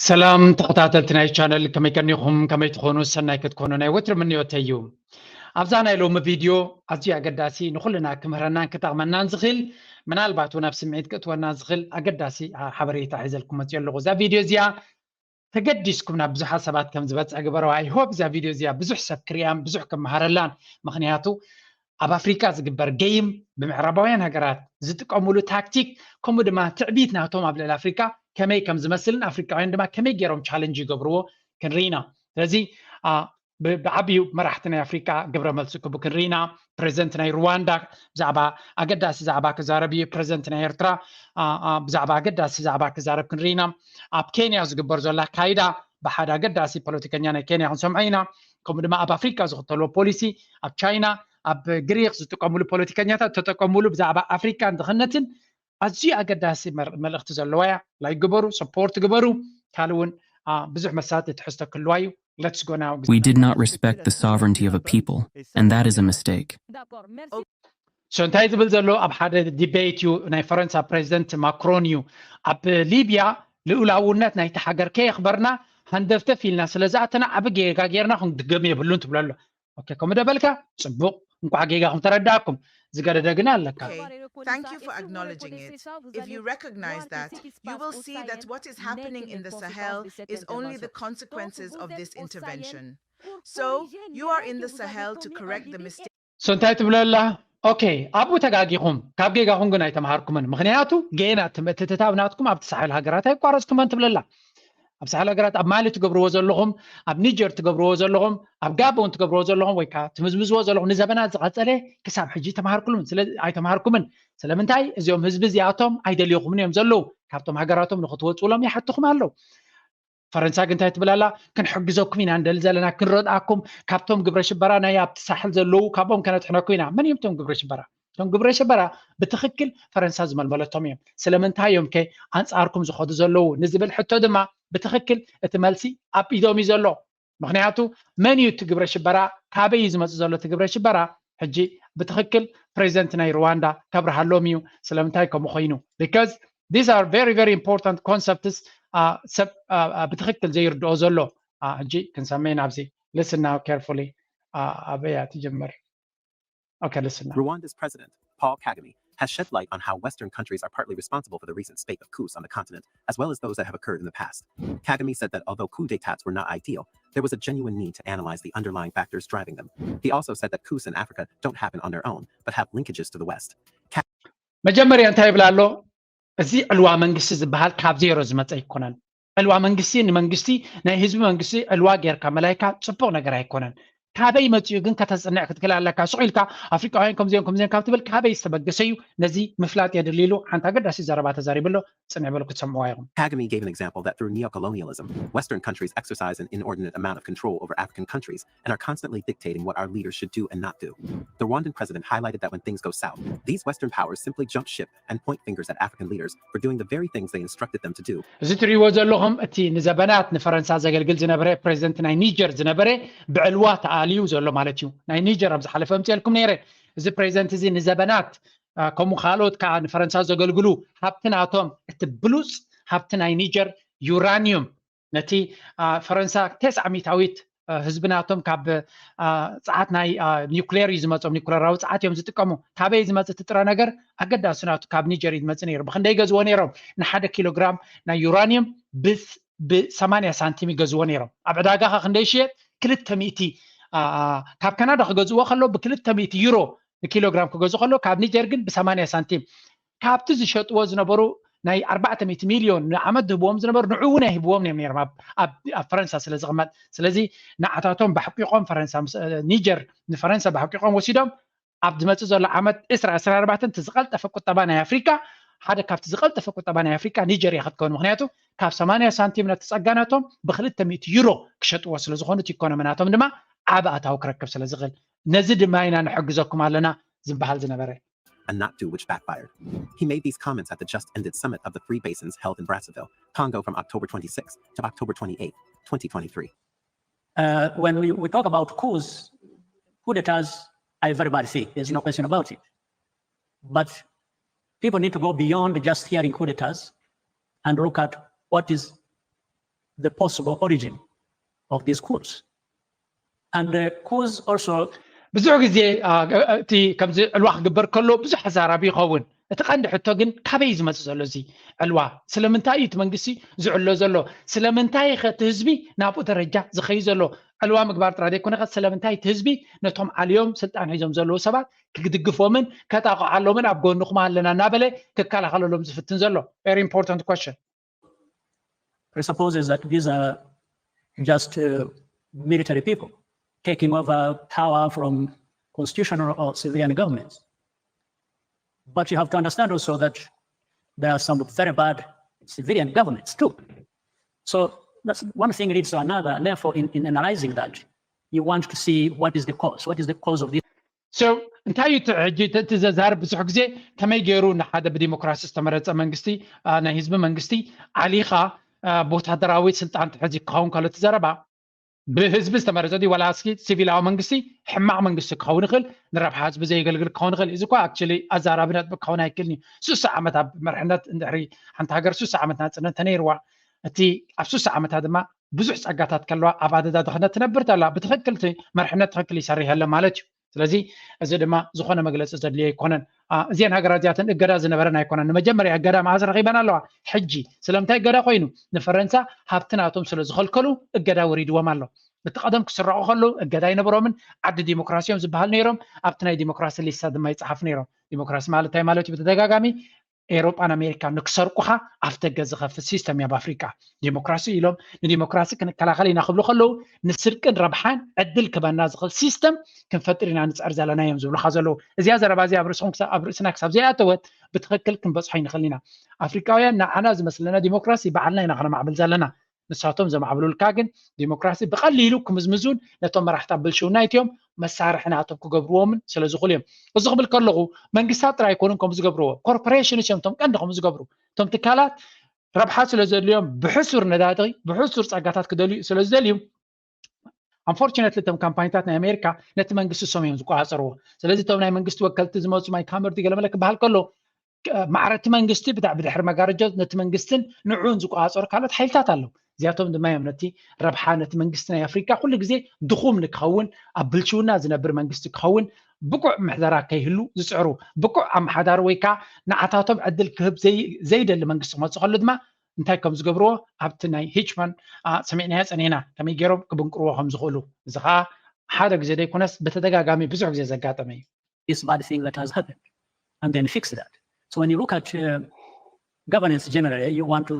ሰላም ተኸታተልቲ ናይ ቻነል፣ ከመይ ቀኒኹም? ከመይ ትኾኑ? ሰናይ ክትኮኑ ናይ ወትሪ ምንዮተይ እዩ። ኣብዛ ናይ ሎሚ ቪድዮ ኣዝዩ ኣገዳሲ፣ ንኹልና ክምህረናን ክጠቕመናን ዝኽእል፣ ምናልባት እውን ኣብ ስምዒት ክእትወና ዝኽእል ኣገዳሲ ሓበሬታ ሒዘልኩም መፅዮ ኣለኹ። እዛ ቪድዮ እዚኣ ተገዲስኩም ናብ ብዙሓት ሰባት ከም ዝበፅሕ ግበረዋ። I hope እዛ ቪድዮ እዚኣ ብዙሕ ሰብ ክሪኣን ብዙሕ ክመሃረላን። ምኽንያቱ ኣብ ኣፍሪካ ዝግበር ገይም፣ ብምዕራባውያን ሃገራት ዝጥቀሙሉ ታክቲክ፣ ከምኡ ድማ ትዕቢት ናቶም ኣብ ልዕሊ ኣፍሪካ ከመይ ከም ዝመስልን ኣፍሪካውያን ድማ ከመይ ገይሮም ቻለንጅ ይገብርዎ ክንርኢ ኢና። ስለዚ ብዓብዩ መራሕቲ ናይ ኣፍሪካ ግብረ መልሲ ክቡ ክንርኢ ኢና። ፕሬዚደንት ናይ ሩዋንዳ ብዛዕባ ኣገዳሲ ዛዕባ ክዛረብ እዩ። ፕሬዚደንት ናይ ኤርትራ ብዛዕባ ኣገዳሲ ዛዕባ ክዛረብ ክንርኢ ኢና። ኣብ ኬንያ ዝግበር ዘሎ ኣካይዳ ብሓደ ኣገዳሲ ፖለቲከኛ ናይ ኬንያ ክንሰምዖ ኢና። ከምኡ ድማ ኣብ ኣፍሪካ ዝኽተልዎ ፖሊሲ፣ ኣብ ቻይና፣ ኣብ ግሪክ ዝጥቀሙሉ ፖለቲከኛታት ተጠቀሙሉ ብዛዕባ ኣፍሪካን ድኽነትን ኣዝዩ ኣገዳሲ መልእኽቲ ዘለዋ እያ። ላይክ ግበሩ፣ ሰፖርት ግበሩ። ካልእ እውን ብዙሕ መሳጢ ትሕዝቶ ክህልዋ እዩ። Let's go now. We did not respect the sovereignty of a people, and that is a mistake. So እንታይ ዝብል ዘሎ ኣብ ሓደ ዲቤት እዩ ናይ ፈረንሳ ፕሬዚደንት ማክሮን እዩ። ኣብ ሊብያ ልኡላውነት ናይቲ ሃገር ከየኽበርና ሃንደፍተፍ ኢልና ስለዝኣተና ዓቢ ጌጋ ጌርና ክንድገም የብሉን ትብሎ ኣሎ። ኦኬ፣ ከምኡ ደበልካ ጽቡቕ፣ እንኳዕ ጌጋኹም ተረዳእኩም። ዝገደደ ግን ኣለካ። Okay, thank you for acknowledging it. If you recognize that, you will see that what is happening in the Sahel is only the consequences of this intervention. So, you are in the Sahel to correct the mistake. So እንታይ ትብለላ? ኦኬ፣ ኣብኡ ተጋጊኹም፣ ካብ ጌጋኹም ግን ኣይተምሃርኩምን። ምኽንያቱ ጌና እቲ ምእትትታብ ናትኩም ኣብቲ ሳሕል ሃገራት ኣይቋረጽኩመን ትብለላ። ኣብ ሳሕል ሃገራት ኣብ ማሊ ትገብርዎ ዘለኹም፣ ኣብ ኒጀር ትገብርዎ ዘለኹም፣ ኣብ ጋቦን ትገብርዎ ዘለኹም ወይ ከዓ ትምዝምዝዎ ዘለኹም ንዘበናት ዝቐጸለ ክሳብ ሕጂ ተምሃርኩሉን ስለ ኣይተምሃርኩምን። ስለምንታይ? እዚኦም ህዝቢ እዚኣቶም ኣይደልዮኹምን እዮም ዘለዉ። ካብቶም ሃገራቶም ንክትወፅኡሎም ይሓትኹም ኣለዉ። ፈረንሳ ግን እንታይ ትብል ኣላ? ክንሕግዘኩም ኢና እንደሊ ዘለና፣ ክንረድኣኩም፣ ካብቶም ግብረ ሽበራ ናይ ኣብቲ ሳሕል ዘለዉ ካብኦም ከነድሕነኩም ኢና። መን እዮም እቶም ግብረ ሽበራ? እቶም ግብረ ሽበራ ብትኽክል ፈረንሳ ዝመልመለቶም እዮም። ስለምንታይ እዮም ከ ኣንጻርኩም ዝኸዱ ዘለዉ ንዝብል ሕቶ ድማ ብትኽክል እቲ መልሲ ኣብ ኢዶም እዩ ዘሎ። ምኽንያቱ መን እዩ እቲ ግብረ ሽበራ? ካበይ እዩ ዝመጽእ ዘሎ እቲ ግብረ ሽበራ? ሕጂ ብትኽክል ፕሬዚደንት ናይ ሩዋንዳ ከብርሃሎም እዩ ስለምንታይ ከምኡ ኮይኑ። Because these are very, very important concepts። ሰብ ብትኽክል ዘይርድኦ ዘሎ። ሕጂ ክንሰመይ ናብዚ። Listen now carefully. ኣበያ ትጀምር? Okay, listen now. Rwanda's president, Paul Kagame, has shed light on how Western countries are partly responsible for the recent spate of coups on the continent, as well as those that have occurred in the past. Kagame said that although coup d'etats were not ideal, there was a genuine need to analyze the underlying factors driving them. He also said that coups in Africa don't happen on their own, but have linkages to the West. መጀመርያ እንታይ ይብል ኣሎ? እዚ ዕልዋ መንግስቲ ዝበሃል ካብ ዜሮ ዝመፀ ኣይኮነን። ዕልዋ መንግስቲ ንመንግስቲ፣ ናይ ህዝቢ መንግስቲ ዕልዋ ጌርካ መላይካ ፅቡቕ ነገር ኣይኮነን። ካበይ መፂኡ ግን ከተፅንዕ ክትክእል ኣለካ። ስቕ ኢልካ ኣፍሪቃውያን ከምዚኦም ከምዚኦም ካብ ትብል ካበይ ዝተበገሰ እዩ፣ ነዚ ምፍላጥ የድሊ ኢሉ ሓንቲ ኣገዳሲ ዘረባ ተዛሪቡ ኣሎ። ፅንዕ በሉ ክትሰምዕዋ ኢኹም። Kagame gave an example that through neo-colonialism, Western countries exercise an inordinate amount of control over African countries and are constantly dictating what our leaders should do and not do. The Rwandan president highlighted that when things go south, these Western powers simply jump ship and point fingers at African leaders for doing the very things they instructed them to do. እዚ ትሪእዎ ዘለኹም እቲ ንዘበናት ንፈረንሳ ዘገልግል ዝነበረ ፕሬዚደንት ናይ ኒጀር ዝነበረ ብዕልዋ ተኣልዩ ዘሎ ማለት እዩ። ናይ ኒጀር ኣብ ዝሓለፈ ኣምፅኤልኩም ነይረ። እዚ ፕሬዚደንት እዚ ንዘበናት ከምኡ ካልኦት ከዓ ንፈረንሳ ዘገልግሉ ሃብቲ ናቶም እቲ ብሉፅ ሃብቲ ናይ ኒጀር ዩራኒዩም ነቲ ፈረንሳ ተስዓ ሚእታዊት ህዝቢ ናቶም ካብ ፀዓት ናይ ኒውክሌር እዩ ዝመፆም። ኒውክሌራዊ ፀዓት እዮም ዝጥቀሙ። ካበይ ዝመፅ እቲ ጥረ ነገር ኣገዳሲ ናቱ ካብ ኒጀር እዩ ዝመፅ ነይሩ። ብክንደይ ገዝዎ ነይሮም? ንሓደ ኪሎግራም ናይ ዩራኒየም ብሰማንያ ሳንቲም ይገዝዎ ነይሮም። ኣብ ዕዳጋ ከ ክንደይ ሽየጥ? ክልተ ሚእቲ። ካብ ካናዳ ክገዝዎ ከሎ ብክልተ ሚእቲ ዩሮ ንኪሎግራም ክገዝኡ ከሎ ካብ ኒጀር ግን ብሰማንያ ሳንቲም። ካብቲ ዝሸጥዎ ዝነበሩ ናይ ኣርባዕተ ሚእቲ ሚልዮን ንዓመት ዝህብዎም ዝነበሩ ንዑ እውን ኣይህብዎም እዮም ነይሮም ኣብ ፈረንሳ ስለ ዝቕመጥ። ስለዚ ንዓታቶም ባሕቂቖም ፈረንሳ ኒጀር ንፈረንሳ ባሕቂቖም ወሲዶም ኣብ ዝመፅእ ዘሎ ዓመት ዕስራ ዕስራ ኣርባዕተ እቲ ዝቐልጠፈ ቁጠባ ናይ ኣፍሪካ ሓደ ካብቲ ዝቐልጠፈ ቁጠባ ናይ ኣፍሪካ ኒጀር እያ ክትከውን። ምክንያቱ ካብ ሰማንያ ሳንቲም ነቲ ፀጋ ናቶም ብክልተ ሚእቲ ዩሮ ክሸጥዎ ስለ ዝኾኑ እቲ ኢኮኖሚ ናቶም ድማ ዓብ ኣታዊ ክረክብ ስለ ዝኽእል። ነዚ ድማ ኢና ንሕግዘኩም ኣለና ዝበሃል ዝነበረ። And not do, which backfired. He made these comments at the just ended summit of the Three Basins held in Brazzaville, Congo from October twenty-sixth to October twenty-eighth, twenty twenty-three. Uh, when we, we talk about coups, coup d'etats, everybody see, there's no question about it. But people need to go beyond just hearing coup d'etats and look at what is the possible origin of these coups. And the coups also ብዙሕ ግዜ እቲ ከምዚ ዕልዋ ክግበር ከሎ ብዙሕ ኣዛራቢ ይኸውን። እቲ ቀንዲ ሕቶ ግን ካበይ ዝመፅእ ዘሎ እዚ ዕልዋ? ስለምንታይ እዩ እቲ መንግስቲ ዝዕሎ ዘሎ? ስለምንታይ ኸ እቲ ህዝቢ ናብኡ ደረጃ ዝኸይ ዘሎ? ዕልዋ ምግባር ጥራይ ዘይኮነ ኸ ስለምንታይ እቲ ህዝቢ ነቶም ዓልዮም ስልጣን ሒዞም ዘለዉ ሰባት ክድግፎምን ከጣቕዓሎምን ኣብ ጎንኹም ኣለና እናበለ ክከላኸለሎም ዝፍትን ዘሎ? Very important question. Presupposes that these are just uh, military people taking over power from constitutional or civilian governments. But you have to understand also that there are some very bad civilian governments too. So that's one thing leads to another. Therefore, in, in analyzing that, you want to see what is the cause. What is the cause of this? So እንታይ እዩ እቲ ሕጂ እቲ ዘዛርብ ብዙሕ ግዜ ከመይ ገይሩ ንሓደ ብዲሞክራሲ ዝተመረፀ መንግስቲ ናይ ህዝቢ መንግስቲ ዓሊኻ ብወታደራዊ ስልጣን ትሕዚ ክኸውን ከሎ እቲ ዘረባ ብህዝቢ ዝተመረፀ ድዩ ዋላ እስኪ ሲቪላዊ መንግስቲ ሕማቕ መንግስቲ ክኸውን ይኽእል፣ ንረብሓ ህዝቢ ዘየገልግል ክኸውን ይኽእል። እዚ እኳ ኣክቹሊ ኣዛራቢ ነጥቢ ክኸውን ኣይክእልን እዩ። ስሳ ዓመት ኣብ መርሕነት እንድሕሪ ሓንቲ ሃገር ስሳ ዓመት ናፅነት ተነይርዋ እቲ ኣብ ስሳ ዓመታት ድማ ብዙሕ ፀጋታት ከለዋ ኣብ ኣደዳ ድኽነት ትነብር ተላ ብትኽክል እቲ መርሕነት ትኽክል ይሰርሕ የለ ማለት እዩ። ስለዚ እዚ ድማ ዝኾነ መግለፂ ዘድልዮ ኣይኮነን። እዚአን ሃገራት እዚኣተን እገዳ ዝነበረን ኣይኮነን። ንመጀመርያ እገዳ መዓዝ ረኺበን ኣለዋ? ሕጂ። ስለምንታይ እገዳ ኮይኑ? ንፈረንሳ ሃብቲ ናቶም ስለ ዝኸልከሉ እገዳ ወሪድዎም ኣሎ። እቲ ቀደም ክስረቑ ከለዉ እገዳ ኣይነበሮምን። ዓዲ ዲሞክራሲ እዮም ዝበሃል ነይሮም። ኣብቲ ናይ ዲሞክራሲ ሊስታ ድማ ይፀሓፉ ነይሮም። ዲሞክራሲ ማለት እንታይ ማለት እዩ? ብተደጋጋሚ ኤውሮጳን ኣሜሪካን ንክሰርቁኻ ኣፍደገ ዝኸፍት ሲስተም እዩ ኣብ ኣፍሪቃ። ዲሞክራሲ ኢሎም ንዲሞክራሲ ክንከላኸል ኢና ክብሉ ከለዉ ንስርቅን ረብሓን ዕድል ክበና ዝኽእል ሲስተም ክንፈጥር ኢና ንፅዕር ዘለና እዮም ዝብሉኻ ዘለዉ። እዚኣ ዘረባ እዚኣ ኣብ ርእስኹም ክሳ- ኣብ ርእስና ክሳብ ዘይኣተወት ብትኽክል ክንበፅሖ ኣይንኽእል ኢና። ኣፍሪቃውያን ንዓና ዝመስለና ዲሞክራሲ ባዕልና ኢና ከነማዕብል ዘለና። ንሳቶም ዘማዕብሉልካ ግን ዲሞክራሲ ብቐሊሉ ክምዝምዙን ነቶም መራሕቲ ኣብ ብልሽውና እትዮም መሳርሒ ናቶም ክገብርዎምን ስለ ዝኽእሉ እዮም። እዚ ክብል ከለኹ መንግስታት ጥራይ ኣይኮኑን ከምኡ ዝገብርዎ፣ ኮርፖሬሽንስ እዮም እቶም ቀንዲ ከምኡ ዝገብሩ። እቶም ትካላት ረብሓ ስለ ዘድልዮም ብሕሱር ነዳዲ ብሕሱር ጸጋታት ክደልዩ ስለ ዝደልዩ unfortunately እቶም ካምፓኒታት ናይ ኣሜሪካ ነቲ መንግስቲ እሶም እዮም ዝቆፃፀርዎ። ስለዚ እቶም ናይ መንግስቲ ወከልቲ ዝመፁ ማይክ ሃመር ድዩ ገለመለ ክበሃል ከሎ ማዕረቲ መንግስቲ ብድሕሪ መጋረጃ ነቲ መንግስትን ንዕኡን ዝቆፃፀሩ ካልኦት ሓይልታት ኣለዉ። እዚኣቶም ድማ እዮም ነቲ ረብሓ ነቲ መንግስቲ ናይ ኣፍሪካ ኩሉ ግዜ ድኹም ንክኸውን ኣብ ብልሽውና ዝነብር መንግስቲ ክኸውን ብቁዕ ምሕደራ ከይህሉ ዝፅዕሩ። ብቁዕ ኣመሓዳሪ ወይ ከዓ ንዓታቶም ዕድል ክህብ ዘይደሊ መንግስቲ ክመፅእ ከሎ ድማ እንታይ ከም ዝገብርዎ ኣብቲ ናይ ሂችማን ሰሚዕናዮ ፀኒሕና ከመይ ገይሮም ክብንቅርዎ ከም ዝኽእሉ። እዚ ከዓ ሓደ ግዜ ዘይኮነስ ብተደጋጋሚ ብዙሕ ግዜ ዘጋጠመ እዩ። This bad thing that has happened and then fix that. So when you look at uh, governance generally, you want to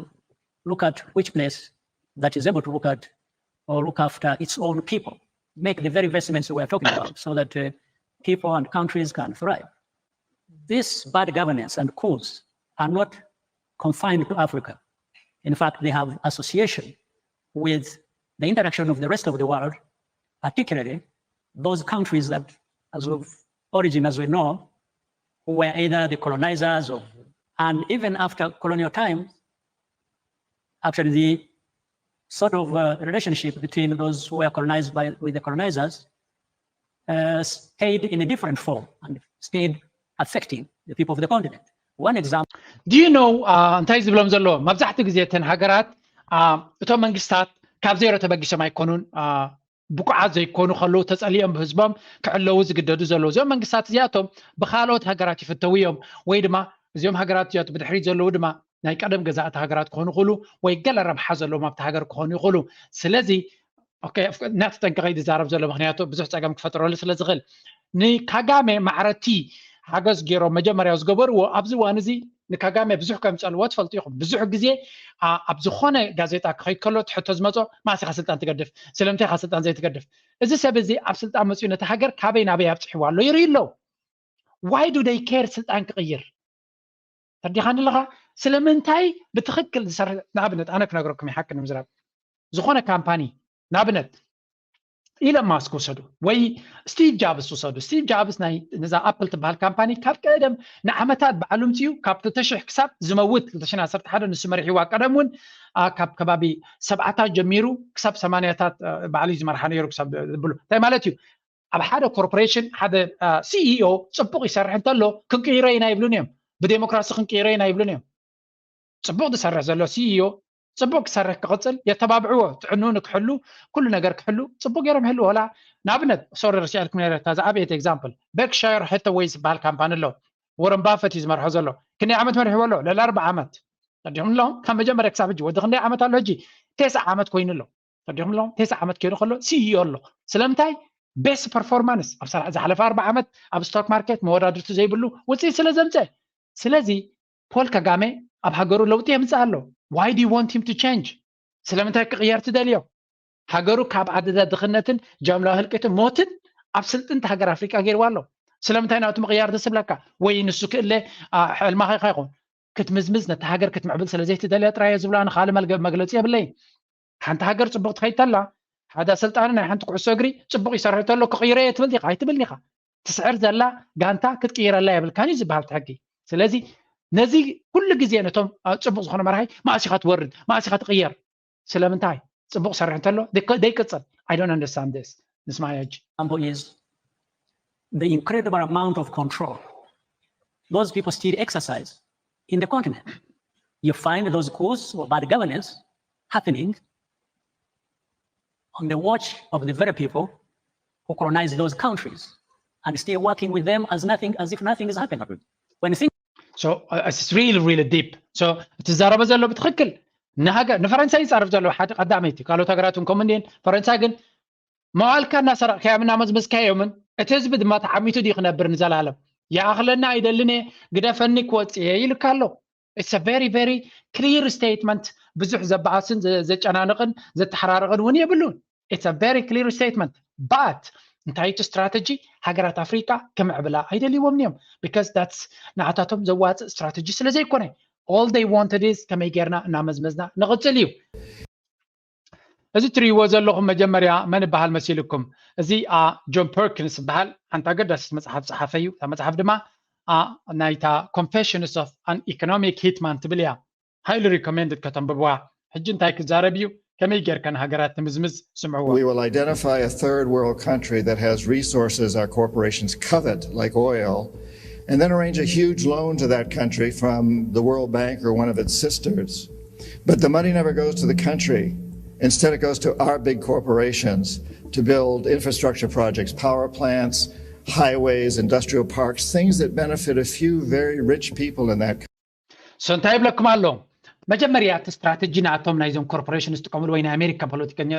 look at which place that is able to look at or look after its own people, make the very investments we are talking about so that uh, people and countries can thrive. This bad governance and coups are not confined to Africa. In fact, they have association with the interaction of the rest of the world, particularly those countries that, as of origin as we know, who were either the colonizers or, and even after colonial times, actually the sort of uh, relationship between those who were colonized by with the colonizers uh, stayed in a different form and stayed affecting the people of the continent. One example. Do you know እንታይ ዝብሎም ዘለዎ? መብዛሕትኡ ግዜ እተን ሃገራት እቶም መንግስታት ካብ ዜሮ ተበጊሶም ኣይኮኑን። ብቁዓት ዘይኮኑ ከለዉ ተጸሊኦም ብህዝቦም ክዕለዉ ዝግደዱ ዘለዉ እዚኦም መንግስታት እዚኣቶም ብካልኦት ሃገራት ይፍተዉ እዮም። ወይ ድማ እዚኦም ሃገራት እዚኣቶም ብድሕሪት ዘለዉ ድማ ናይ ቀደም ገዛእቲ ሃገራት ክኾኑ ይኽእሉ ወይ ገለ ረብሓ ዘለዎም ኣብቲ ሃገር ክኾኑ ይኽእሉ። ስለዚ ናተጠንቀቐ ዝዛረብ ዘሎ ምክንያቱ ብዙሕ ፀገም ክፈጥረሉ ስለ ዝኽእል። ንካጋሜ ማዕረቲ ሓገዝ ገይሮም መጀመርያ ዝገበርዎ ኣብዚ እዋን እዚ ንካጋሜ ብዙሕ ከምፀልዎ ትፈልጡ ኢኹም። ብዙሕ ግዜ ኣብ ዝኾነ ጋዜጣ ክኸይድ ከሎ ትሕቶ ዝመፆ ማእሲኻ ስልጣን ትገድፍ፣ ስለምንታይ ኢኻ ስልጣን ዘይትገድፍ? እዚ ሰብ እዚ ኣብ ስልጣን መፅኡ ነቲ ሃገር ካበይ ናበይ ኣብፅሕዋ ኣሎ ይርኢ ኣለዉ። Why do they care ስልጣን ክቕይር? ተርዲኻኒ ኣለኻ? ስለምንታይ ብትኽክል ዝሰርሕ ንኣብነት ኣነ ክነግረኩም ይሓቂ ንምዝራብ ዝኾነ ካምፓኒ ንኣብነት ኢለን ማስክ ውሰዱ ወይ ስቲቭ ጃብስ ውሰዱ። ስቲቭ ጃብስ ናይ ነዛ ኣፕል ትበሃል ካምፓኒ ካብ ቀደም ንዓመታት በዓሉ ምፅኡ ካብ ክልተ ሽሕ ክሳብ ዝመውት ክልተ ሽሕን ዓሰርተ ሓደን ንሱ መሪሕዋ። ቀደም እውን ካብ ከባቢ ሰብዓታት ጀሚሩ ክሳብ ሰማንያታት በዓሉ እዩ ዝመርሓ ነይሩ ክሳብ ዝብሉ እንታይ ማለት እዩ? ኣብ ሓደ ኮርፖሬሽን ሓደ ሲኢኦ ፅቡቕ ይሰርሕ እንተሎ ክንቅይሮ ኢና ይብሉን እዮም። ብዴሞክራሲ ክንቅይሮ ኢና ይብሉን እዮም። ፅቡቕ ዝሰርሕ ዘሎ ሲኢኦ ጽቡቅ ክሰርሕ ክቕጽል የተባብዕዎ። ጥዕንኡ ንክሕሉ፣ ኩሉ ነገር ክሕሉ ጽቡቅ ገይሮም ይሕልዎ። ወላ ንኣብነት፣ ሶሪ፣ ርሲኣልኩም ነይረ፣ እታ ዝዓበየት ኤግዛምፕል፣ በርክሻየር ሃታዌይ ዝበሃል ካምፓኒ ኣሎ። ወረን ባፈት እዩ ዝመርሖ ዘሎ። ክንደይ ዓመት መሪሕዎ ኣሎ? ልዕሊ ኣርብዓ ዓመት። ተረዲኹም ኣለኹም? ካብ መጀመርያ ክሳብ ሕጂ ወዲ ክንደይ ዓመት ኣሎ ሕጂ? ተስዓ ዓመት ኮይኑ ኣሎ። ተረዲኹም ኣለኹም? ተስዓ ዓመት ኮይኑ ከሎ ሲኢኦ ኣሎ። ስለምንታይ? ቤስት ፐርፎርማንስ ኣብ ሰላ-፣ ዝሓለፈ ኣርብዓ ዓመት ኣብ ስቶክ ማርኬት መወዳድርቲ ዘይብሉ ውፅኢት ስለ ዘምፀ። ስለዚ ፖል ከጋሜ ኣብ ሃገሩ ለውጢ የምፅእ ኣሎ። Why do you want him to change? ስለምንታይ ክቕየር ትደልዮ? ሃገሩ ካብ ኣደዳ ድኽነትን ጃምላዊ ህልቂትን ሞትን ኣብ ስልጥንቲ ሃገር ኣፍሪቃ ገይርዋ ኣሎ። ስለምንታይ ናቱ ምቕያር ደስ ይብለካ? ወይ ንሱ ክእለ፣ አ፣ ሕልማኻ ኢኻ ይኹን። ክትምዝምዝ ነታ ሃገር ክትምዕብል ስለ ዘይትደልያ ጥራይ እየ ዝብሎ። ኣነ ካልእ መልገ-፣ መግለጺ የብለይን። ሓንቲ ሃገር ጽቡቕ ትኸይድ ተላ፣ ሓደ ኣሰልጣኒ ናይ ሓንቲ ኩዕሶ እግሪ ጽቡቕ ይሰርሕ ተሎ ክቕይሮ እየ ትብል ዲኻ? ኣይትብልን ኢኻ። ትስዕር ዘላ ጋንታ ክትቅይረላ የብልካን እዩ ዝበሃል እቲ ሕጊ። ስለዚ ነዚ ኩሉ ግዜ ነቶም፣ አ፣ ጽቡቕ ዝኾነ መራሒ መኣስ ኢኻ ትወርድ፣ መኣስ ኢኻ ትቕየር? ስለምንታይ? ጽቡቕ ሰርሕ እንተሎ ደይቀ-፣ ደይቅጽል። I don't understand this. ንስማዮ ሕጂ። Example is the incredible amount of control those people still exercise in the continent. You find those coups or bad governance happening on the watch of the very people who colonize those countries and still working with them as nothing, as if nothing is happening. When things So, uh, it's really, really deep. So, እቲ ዝዛረቦ ዘሎ ብትኽክል ንሃገር፣ ንፈረንሳይ ይጻረፍ ዘሎ ሓደ ቀዳመይቲ፣ ካልኦት ሃገራት እውን ከምኡ እንድየን። ፈረንሳይ ግን መዋልካ እናሰረቕካዮም እናመዝመዝካዮምን እቲ ህዝቢ ድማ ተዓሚቱ ድዩ ክነብር ንዘላለም? ይኣኽለና ኣይደልን እየ፣ ግደፈኒ ክወጽእ እየ ኢሉካ ኣሎ። It's a very, very clear statement። ብዙሕ ዘበኣስን ዘ-፣ ዘጨናንቕን ዘተሓራርቕን እውን የብሉን። It's a very clear statement። But እንታይ እቲ ስትራተጂ? ሃገራት ኣፍሪቃ ክምዕብላ ኣይደልይዎም እዮም። Because that's ንዓታቶም ዘዋፅእ ስትራተጂ ስለ ዘይኮነ። All they wanted is ከመይ ጌርና እናመዝመዝና ንቕጽል እዩ። እዚ ትርእይዎ ዘለኹም መጀመርያ መን ይበሃል መሲልኩም? እዚ፣ አ፣ ጆን ፐርኪንስ ይበሃል። ሓንቲ ኣገዳሲት መጽሓፍ ጸሓፈ እዩ። እታ መጽሓፍ ድማ፣ አ፣ ናይታ Confessions of an Economic Hitman ትብል እያ። Highly recommended ከተንብብዋ። ሕጂ እንታይ ክዛረብ እዩ? ከመይ ጌርካ ንሃገራት ትምዝምዝ? ስምዕዎ። We will identify a third world country that has resources our corporations covet, like oil, and then arrange a huge loan to that country from the World Bank or one of its sisters. But the money never goes to the country. Instead, it goes to our big corporations to build infrastructure projects, power plants, highways, industrial parks, things that benefit a few very rich people in that country. So እንታይ ይብለኩም ኣሎ? መጀመርያ እቲ ስትራተጂ ናቶም ናይዞም ኮርፖሬሽን ዝጥቀምሉ ወይ ናይ ኣሜሪካ ፖለቲከኛ፣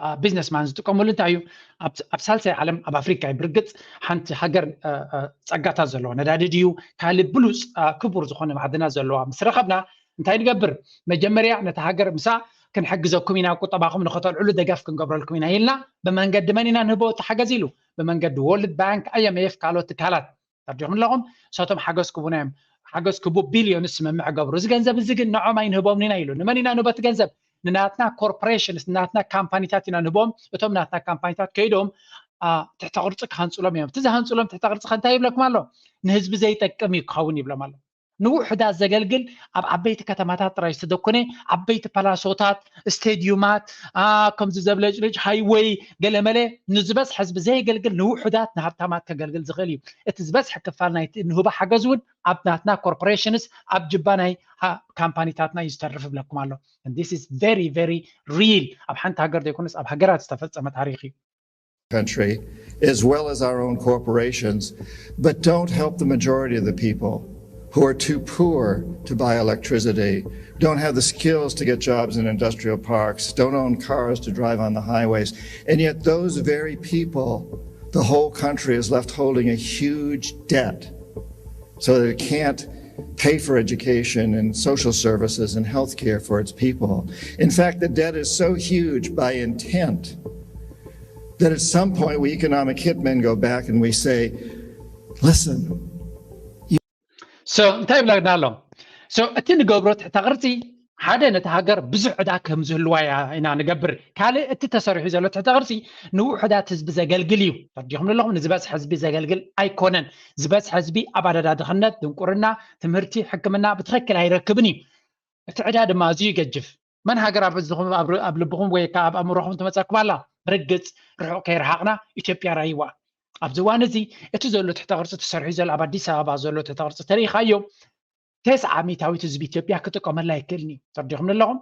አ፣ ቢዝነስማን ዝጥቀምሉ እንታይ እዩ? ኣብ፣ ኣብ ሳልሳይ ዓለም ኣብ ኣፍሪካ እዩ። ብርግፅ ሓንቲ ሃገር፣ አ፣ አ፣ ጸጋታት ዘለዋ ነዳዲ ድዩ ካልእ ብሉፅ፣ አ፣ ክቡር ዝኾነ ማዕድናት ዘለዋ ምስ ረኸብና እንታይ ንገብር? መጀመርያ ነታ ሃገር ምሳ ክንሕግዘኩም ኢና፣ ቁጠባኹም ንኸተልዕሉ ደገፍ ክንገብረልኩም ኢና ኢልና ብመንገዲ መን ኢና ንህቦ እቲ ሓገዝ ኢሉ? ብመንገዲ ወርልድ ባንክ፣ ኣይ ኤም ኤፍ፣ ካልኦት ትካላት። ተረዲኹም ኣለኹም? ንሳቶም ሓገዝ ክቡና እዮም። ሓገዝ ክቡ ቢልዮን ስምምዕ ገብሩ። እዚ ገንዘብ እዚ ግን ንዖም ኣይንህቦምን ኢና ኢሉ። ንመን ኢና ንህቦ እቲ ገንዘብ? ንናትና ኮርፖሬሽንስ፣ ንናትና ካምፓኒታት ኢና ንህቦም። እቶም ናትና ካምፓኒታት ከይዶም፣ አ፣ ትሕተ ቅርጺ ክሃንጹሎም እዮም። እቲ ዝሃንጹሎም ትሕተ ቅርጺ ከ እንታይ ይብለኩም ኣሎ? ንህዝቢ ዘይጠቅም እዩ ክኸውን ይብሎም ኣሎ። ንውሑዳት ዘገልግል ኣብ ዓበይቲ ከተማታት ጥራይ ዝተደኮነ ዓበይቲ ፓላሶታት፣ ስቴድዩማት፣ አ፣ ከምዚ ዘብለጭልጭ ሃይወይ ገለመለ ንዝበዝሐ ህዝቢ ዘየገልግል ንውሑዳት ንሃብታማት ከገልግል ዝኽእል እዩ። እቲ ዝበዝሐ ክፋል ናይቲ ንህቦ ሓገዝ እውን ኣብ ናትና ኮርፖሬሽንስ ኣብ ጅባ ናይ ሃ-፣ ካምፓኒታትና እዩ ዝተርፍ ይብለኩም ኣሎ። And this is very, very real። ኣብ ሓንቲ ሃገር ዘይኮነስ ኣብ ሃገራት ዝተፈጸመ ታሪኽ እዩ። country, as well as our own corporations, but don't help the majority of the people who are too poor to buy electricity, don't have the skills to get jobs in industrial parks, don't own cars to drive on the highways. And yet, those very people, the whole country is left holding a huge debt so that it can't pay for education and social services and health care for its people. In fact, the debt is so huge by intent that at some point we economic hitmen go back and we say, listen, So እንታይ ይብለና ኣሎ? So እቲ ንገብሮ ትሕተ ቅርጺ ሓደ ነቲ ሃገር ብዙሕ ዕዳ ከም ዝህልዋ ኢና ንገብር። ካልእ እቲ ተሰሪሑ ዘሎ ትሕተ ቅርጺ ንውሑዳት ህዝቢ ዘገልግል እዩ። ተረዲኹም ኣለኹም? ንዝበዝሐ ህዝቢ ዘገልግል ኣይኮነን። ዝበዝሐ ህዝቢ ኣብ ኣደዳ ድኽነት፣ ድንቁርና፣ ትምህርቲ፣ ሕክምና ብትኽክል ኣይረክብን እዩ። እቲ ዕዳ ድማ ኣዝዩ ይገጅፍ። መን ሃገር ኣብ እዝኹም፣ ኣብ ር-፣ ኣብ ልብኹም ወይ ከኣ ኣብ ኣእምሮኹም ትመጸኩም ኣላ? ብርግጽ ርሑቕ ከይረሓቕና ኢትዮጵያ ራይዋ። ኣብዚ እዋን እዚ እቲ ዘሎ ትሕተ ቅርጺ ተሰሪሑ ዘሎ ኣብ ኣዲስ ኣበባ ዘሎ ትሕተ ቅርጺ ተሪኢኻዮ፣ ተስዓ ሚእታዊት ህዝቢ ኢትዮጵያ ክጥቀመላ ኣይክእልን እዩ። ተረዲኹም ኣለኹም?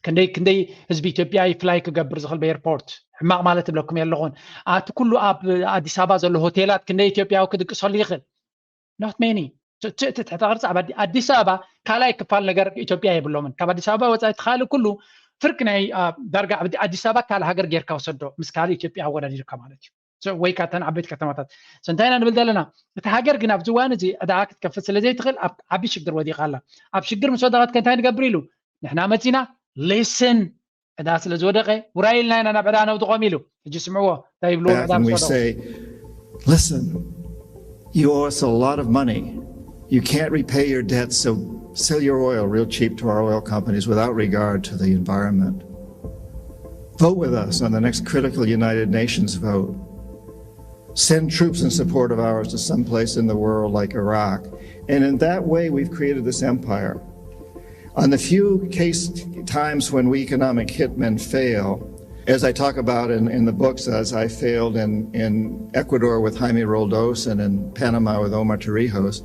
ክንደይ ክንደይ ህዝቢ ኢትዮጵያ ይፍላይ ክገብር ዝኽእል ብኤርፖርት? ሕማቕ ማለት እብለኩም የለኹን። ኣቲ ኩሉ ኣብ ኣዲስ ኣበባ ዘሎ ሆቴላት ክንደይ ኢትዮጵያዊ ክድቅሰሉ ይኽእል? Not many። ትሕቲ ቅርፂ ኣብ ኣዲስ ኣበባ ካልኣይ ክፋል ነገር ኢትዮጵያ የብሎምን። ካብ ኣዲስ ኣበባ ወፃኢ ትኻሊ ኩሉ ፍርቂ ናይ ዳርጋ ኣዲስ ኣበባ ካልእ ሃገር ጌርካ ወሰዶ፣ ምስ ካልእ ኢትዮጵያ ኣወዳዲርካ ማለት እዩ። ወይ ካብተን ዓበይቲ ከተማታት። እንታይ ኢና ንብል ዘለና? እቲ ሃገር ግን ኣብዚ እዋን እዚ ዕዳ ክትከፍል ስለ ዘይትኽእል ኣብ ዓቢ ሽግር ወዲቓ ኣላ። ኣብ ሽግር ምስ ወደቐት ከ እንታይ ንገብር ኢሉ ንሕና መጺና ሊስን ዕዳ ስለ ዝወደቐ ውራይ ኢልና ኢና ናብ ዕዳ ነውድቖም ኢሉ። ሕጂ ስምዕዎ እንታይ ይብልዎ ዕዳ ምስ ወደቑ። Listen, you owe us a lot of money. You can't repay your debt, so sell your oil real cheap to our oil companies without regard to the environment. Vote with us on the next critical United Nations vote. Send troops in support of ours to some place in the world like Iraq. And in that way, we've created this empire. On the few case times when we economic hitmen fail, as I talk about in, in the books, as I failed in, in Ecuador with Jaime Roldos and in Panama with Omar Torrijos,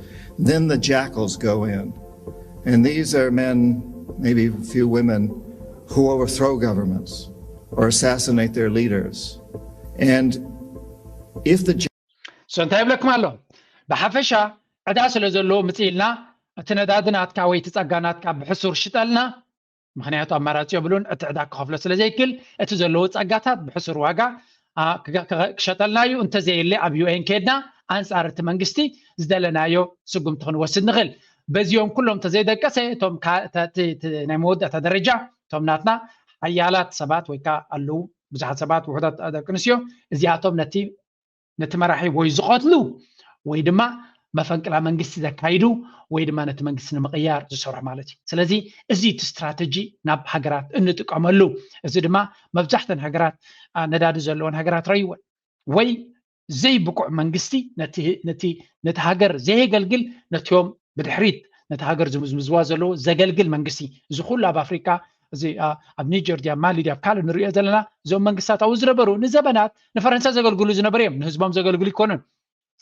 then the jackals go in. And these are men, maybe a few women, who overthrow governments or assassinate their leaders. And if the so እንታይ ይብለኩም ኣሎ? ብሓፈሻ ዕዳ ስለ ዘለዎ ምጽእ ኢልና እቲ ነዳዲ ናትካ ወይ እቲ ጸጋ ናትካ ብሕሱር ሽጠልና። ምክንያቱ ኣማራጺ የብሉን፣ እቲ ዕዳ ክኸፍሎ ስለ ዘይክል እቲ ዘለዎ ጸጋታት ብሕሱር ዋጋ ክሸጠልና እዩ። እንተዘየለ ኣብ ዩኤን ከድና ኣንጻር እቲ መንግስቲ ዝደለናዮ ስጉምቲ ክንወስድ ንኽእል። በዚኦም ኩሎም እንተዘይደቀሰ እቶም ናይ መወዳእታ ደረጃ እቶም ናትና ሓያላት ሰባት ወይ ከዓ ኣለዉ ብዙሓት ሰባት ውሑዳት ደቂ ኣንስትዮ እዚኣቶም ነቲ ነቲ መራሒ ወይ ዝቐትሉ ወይ ድማ መፈንቅላ መንግስቲ ዘካይዱ ወይ ድማ ነቲ መንግስቲ ንምቕያር ዝሰርሑ ማለት እዩ። ስለዚ እዚ እቲ ስትራተጂ ናብ ሃገራት እንጥቀመሉ፣ እዚ ድማ መብዛሕተን ሃገራት ነዳዲ ዘለወን ሃገራት ረይወን ወይ ዘይብቁዕ መንግስቲ ነቲ ሃገር ዘየገልግል ነቲኦም ብድሕሪት ነቲ ሃገር ዝምዝምዝዋ ዘለዉ ዘገልግል መንግስቲ። እዚ ኩሉ ኣብ ኣፍሪካ እዚ ኣብ ኒጀር ድያ ማሊ ድያ ኣብ ካልእ ንሪኦ ዘለና እዞም መንግስታት ኣብኡ ዝነበሩ ንዘበናት ንፈረንሳ ዘገልግሉ ዝነበሩ እዮም፣ ንህዝቦም ዘገልግሉ ይኮኑን።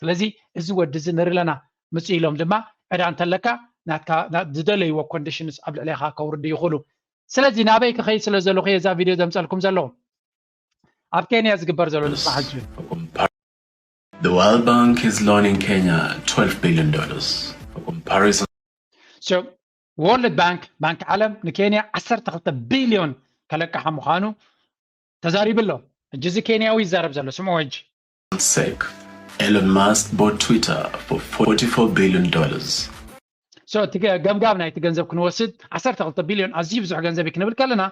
ስለዚ እዚ ወዲ እዚ ንርኢ ኣለና ምፅ ኢሎም ድማ ዕዳ እንተለካ ናትካ ዝደለይዎ ኮንዲሽንስ ኣብ ልዕሌካ ከውርዱ ይኽእሉ። ስለዚ ናበይ ክኸይድ ስለ ዘለኹ እዛ ቪድዮ ዘምፀልኩም ዘለኹ ኣብ ኬንያ ዝግበር ዘሎ ንስማ ሕጂ The World Bank is loaning Kenya twelve billion dollars for comparison. So World Bank ባንክ ዓለም ንኬንያ ዓሰርተ ክልተ ቢልዮን ከለቅሓ ምዃኑ ተዛሪቡ ኣሎ። ሕጂ እዚ ኬንያዊ ይዛረብ ዘሎ ስምዖ ሕጂ። sake, Elon Musk bought Twitter for forty-four billion dollars. So እቲ ገምጋም ናይቲ ገንዘብ ክንወስድ ዓሰርተ ክልተ ቢልዮን ኣዝዩ ብዙሕ ገንዘብ እዩ ክንብል ከለና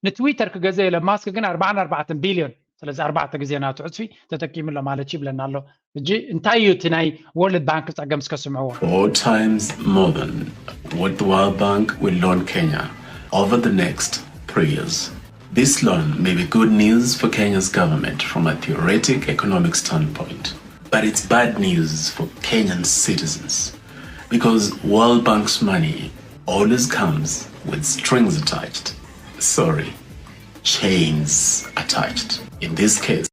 ንትዊተር ክገዘ ኢለ ማስክ ግን ኣርባዓን ኣርባዕተን ቢልዮን ስለዚ ኣርባዕተ ግዜ ናቱ ዕፅፊ ተጠቂሙ ኣሎ ማለት ይብለና ኣሎ። ሕጂ እንታይ እዩ እቲ ናይ ወርልድ ባንክ ፀገም እስከ ስምዕዎ። Four times more than what the World Bank will loan Kenya over the next three years. This loan may be good news for Kenya's government from a theoretic economic standpoint, but it's bad news for Kenyan citizens because World Bank's money always comes with strings attached. Sorry, chains attached. In this case,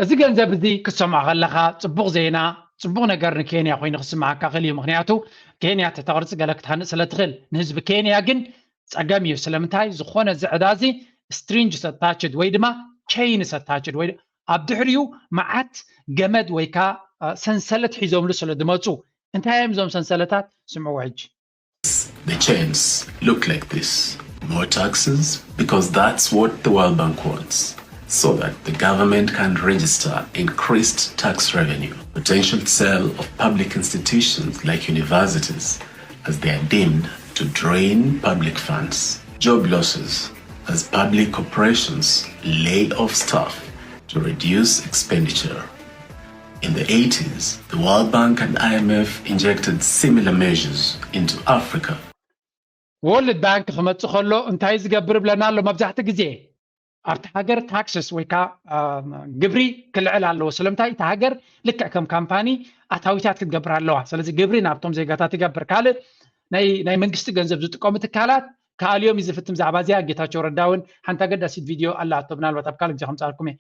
እዚ ገንዘብ እዚ ክትሰምዖ ከለኻ ፅቡቕ ዜና፣ ፅቡቕ ነገር ንኬንያ ኮይኑ ክስምዓካ ክእል እዩ። ምክንያቱ ኬንያ ተተቕርፂ ገለ ክትሃንእ ስለ ትኽእል፣ ንህዝቢ ኬንያ ግን ፀገም እዩ። ስለምንታይ ዝኾነ ዝዕዳ እዚ ስትሪንጅ ሰታችድ ወይ ድማ ቸይን ሰታችድ ወይ ኣብ ድሕሪኡ መዓት ገመድ ወይ ከዓ ሰንሰለት ሒዞምሉ ስለ ዝመፁ እንታይ እዮም እዞም ሰንሰለታት? ስምዕዎ ሕጂ። The chains look like this. More taxes because that's what the World Bank wants, so that the government can register increased tax revenue, potential sale of public institutions like universities as they are deemed to drain public funds, job losses as public corporations lay off staff to reduce expenditure. In the eighties, the World Bank and I M F injected similar measures into Africa. ወርልድ ባንክ ክመፅእ ከሎ እንታይ ዝገብር ብለና ኣሎ? መብዛሕትኡ ግዜ ኣብቲ ሃገር ታክስስ ወይ ከዓ ግብሪ ክልዕል ኣለዎ። ስለምንታይ? እቲ ሃገር ልክዕ ከም ካምፓኒ ኣታዊታት ክትገብር ኣለዋ። ስለዚ ግብሪ ናብቶም ዜጋታት ይገብር። ካልእ ናይ መንግስቲ ገንዘብ ዝጥቀሙ ትካላት ክኣልዮም እዩ ዝፍትን። ብዛዕባ እዚኣ ጌታቸው ረዳ እውን ሓንቲ ኣገዳሲት ቪድዮ ኣላቶ፣ ምናልባት ኣብ ካልእ ግዜ ከምፃልኩም እየ።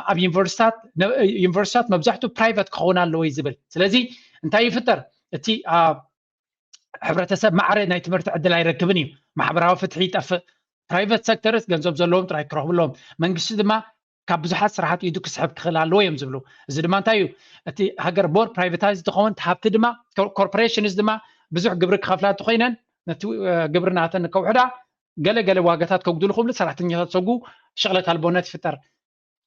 ኣብ ዩኒቨርሲታት ዩኒቨርሲታት መብዛሕትኡ ፕራይቨት ክኸውን ኣለዎ እዩ ዝብል። ስለዚ እንታይ ይፍጠር? እቲ ሕብረተሰብ ማዕረ ናይ ትምህርቲ ዕድል ኣይረክብን እዩ። ማሕበራዊ ፍትሒ ይጠፍእ። private sectors ገንዘብ ዘለዎም ጥራይ ክረኽቡ ኣለዎም። መንግስቲ ድማ ካብ ብዙሓት ስራሓት ኢዱ ክስሕብ ክኽእል ኣለዎ እዮም ዝብሉ። እዚ ድማ እንታይ እዩ? እቲ ሃገር more privatized ትኸውን፣ እቲ ሃብቲ ድማ corporations ድማ ብዙሕ ግብሪ ክኸፍላ እንተኮይነን ነቲ ግብሪ ናተን ከውሕዳ፣ ገለ ገለ ዋጋታት ከጉድሉ ክብሉ፣ ሰራሕተኛታት ሰጉ፣ ሽቕለት ኣልቦነት ይፍጠር።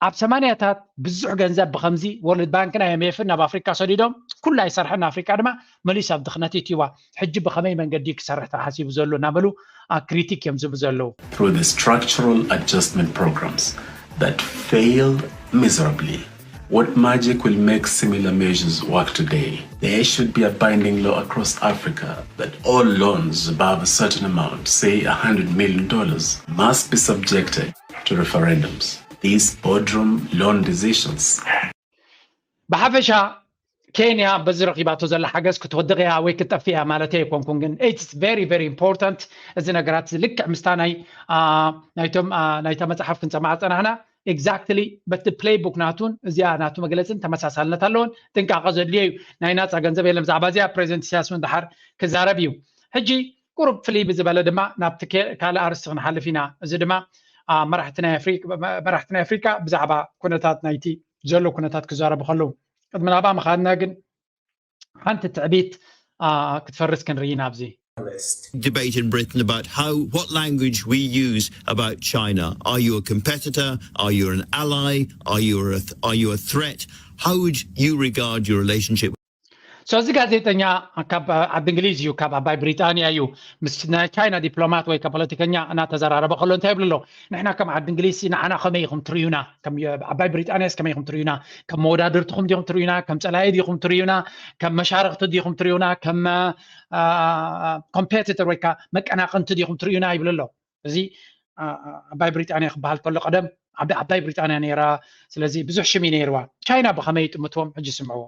ኣብ ሰማንያታት ብዙሕ ገንዘብ ብከምዚ ወርልድ ባንክን ኣይኤምኤፍን ናብ ኣፍሪካ ሰዲዶም፣ ኩሉ ኣይሰርሐን፣ ኣፍሪካ ድማ መሊሱ ኣብ ድኽነት ይትዋ። ሕጂ ብኸመይ መንገዲ ክሰርሕ ተሓሲቡ ዘሎ እናበሉ ክሪቲክ እዮም ዝብሉ ዘለዉ። Through the structural adjustment programs that failed miserably. What magic will make similar measures work today? There should be a binding law across Africa that all loans above a certain amount, say a hundred million dollars, must be subjected to referendums. These boardroom loan decisions ብሓፈሻ ኬንያ በዚ ረኺባቶ ዘላ ሓገዝ ክትወድቕ እያ ወይ ክትጠፍእ እያ ማለት ኣይኮንኩን፣ ግን it's very very important። እዚ ነገራት እዚ ልክዕ ምስታ ናይ ናይቶም ናይታ መፅሓፍ ክንሰማዓ ዝፀናሕና exactly በቲ ፕሌይ ቡክ ናቱን እዚኣ ናቱ መግለፅን ተመሳሳልነት ኣለዎን። ጥንቃቐ ዘድልዮ እዩ። ናይ ናፃ ገንዘብ የለን። ብዛዕባ እዚኣ ፕሬዚደንት ኢሳያስ እውን ድሓር ክዛረብ እዩ። ሕጂ ቁሩብ ፍልይ ብዝበለ ድማ ናብቲ ካልእ ኣርስቲ ክንሓልፍ ኢና። እዚ ድማ መራሕቲ ናይ ኣፍሪካ ብዛዕባ ኩነታት ናይቲ ዘሎ ኩነታት ክዛረቡ ከለዉ፣ ቅድሚ ናብኣ ምኻድና ግን ሓንቲ ትዕቢት ክትፈርስ ክንርኢ ኢና ኣብዚ። Debate in Britain about how, what language we use about China. Are you a competitor? Are you an ally? Are you a, are you a threat? How would you regard your relationship? So እዚ ጋዜጠኛ ካብ ዓዲ እንግሊዝ እዩ፣ ካብ ዓባይ ብሪጣንያ እዩ። ምስ ናይ ቻይና ዲፕሎማት ወይ ካብ ፖለቲከኛ እናተዘራረበ ከሎ እንታይ ይብሉ ኣሎ? ንሕና ከም ዓዲ እንግሊዝ ንዓና ከመይ ኢኹም ትርእዩና? ዓባይ ብሪጣንያስ ከመይ ኢኹም ትርእዩና? ከም መወዳድርትኹም ዲኹም ትርእዩና? ከም ፀላኢ ዲኹም ትርእዩና? ከም መሻርክቲ ዲኹም ትርእዩና? ከም ኮምፔቲተር ወይ ከዓ መቀናቕንቲ ዲኹም ትርእዩና ይብሉ ኣሎ። እዚ ዓባይ ብሪጣንያ ክበሃል ከሎ ቀደም ዓባይ ብሪጣንያ ነይራ። ስለዚ ብዙሕ ሽም እዩ ነይርዋ። ቻይና ብኸመይ ይጥምትዎም? ሕጂ ስምዕዎ።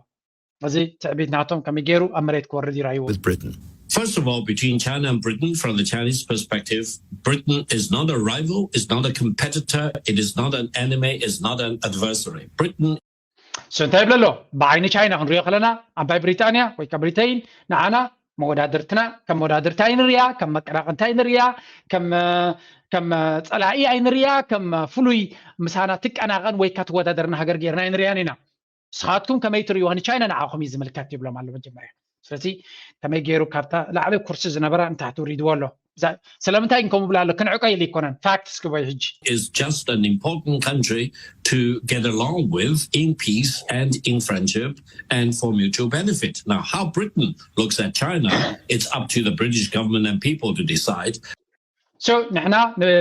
እዚ ትዕቢት ናቶም ከመይ ገይሩ ኣብ መሬት ክወርድ ይረኣይዎ። With Britain. First of all, between China and Britain, from the Chinese perspective, Britain is not a rival, is not a competitor, it is not an enemy, is not an adversary. Britain so እንታይ ይብለ ኣሎ? ብዓይኒ ቻይና ክንሪኦ ከለና ዓባይ ብሪጣንያ ወይ ከዓ ብሪተይን ንዓና መወዳድርትና ከም መወዳድርታ ኣይንሪያ፣ ከም መቀናቕንታ ኣይንሪያ፣ ከም ፀላኢ ኣይንሪያ፣ ከም ፍሉይ ምሳና ትቀናቐን ወይ ከዓ ትወዳደርና ሃገር ገይርና ኣይንሪያን ኢና። ንስኻትኩም ከመይ ትርእይዋ? ንቻይና ንዓኹም እዩ ዝምልከት ይብሎም ኣሎ መጀመርያ። ስለዚ ከመይ ገይሩ ካብታ ላዕሊ ኩርሲ ዝነበራ ንታሕቲ ውሪድዎ ኣሎ። ስለምንታይ ግን ከምኡ ብላ ኣሎ? ክንዕቀ ኢሉ ኣይኮነን፣ ፋክትስ ክበይ ሕጂ። Is just an important country to get along with in peace and in friendship and for mutual benefit. Now, how Britain looks at China, it's up to the British government and people to decide. So ንሕና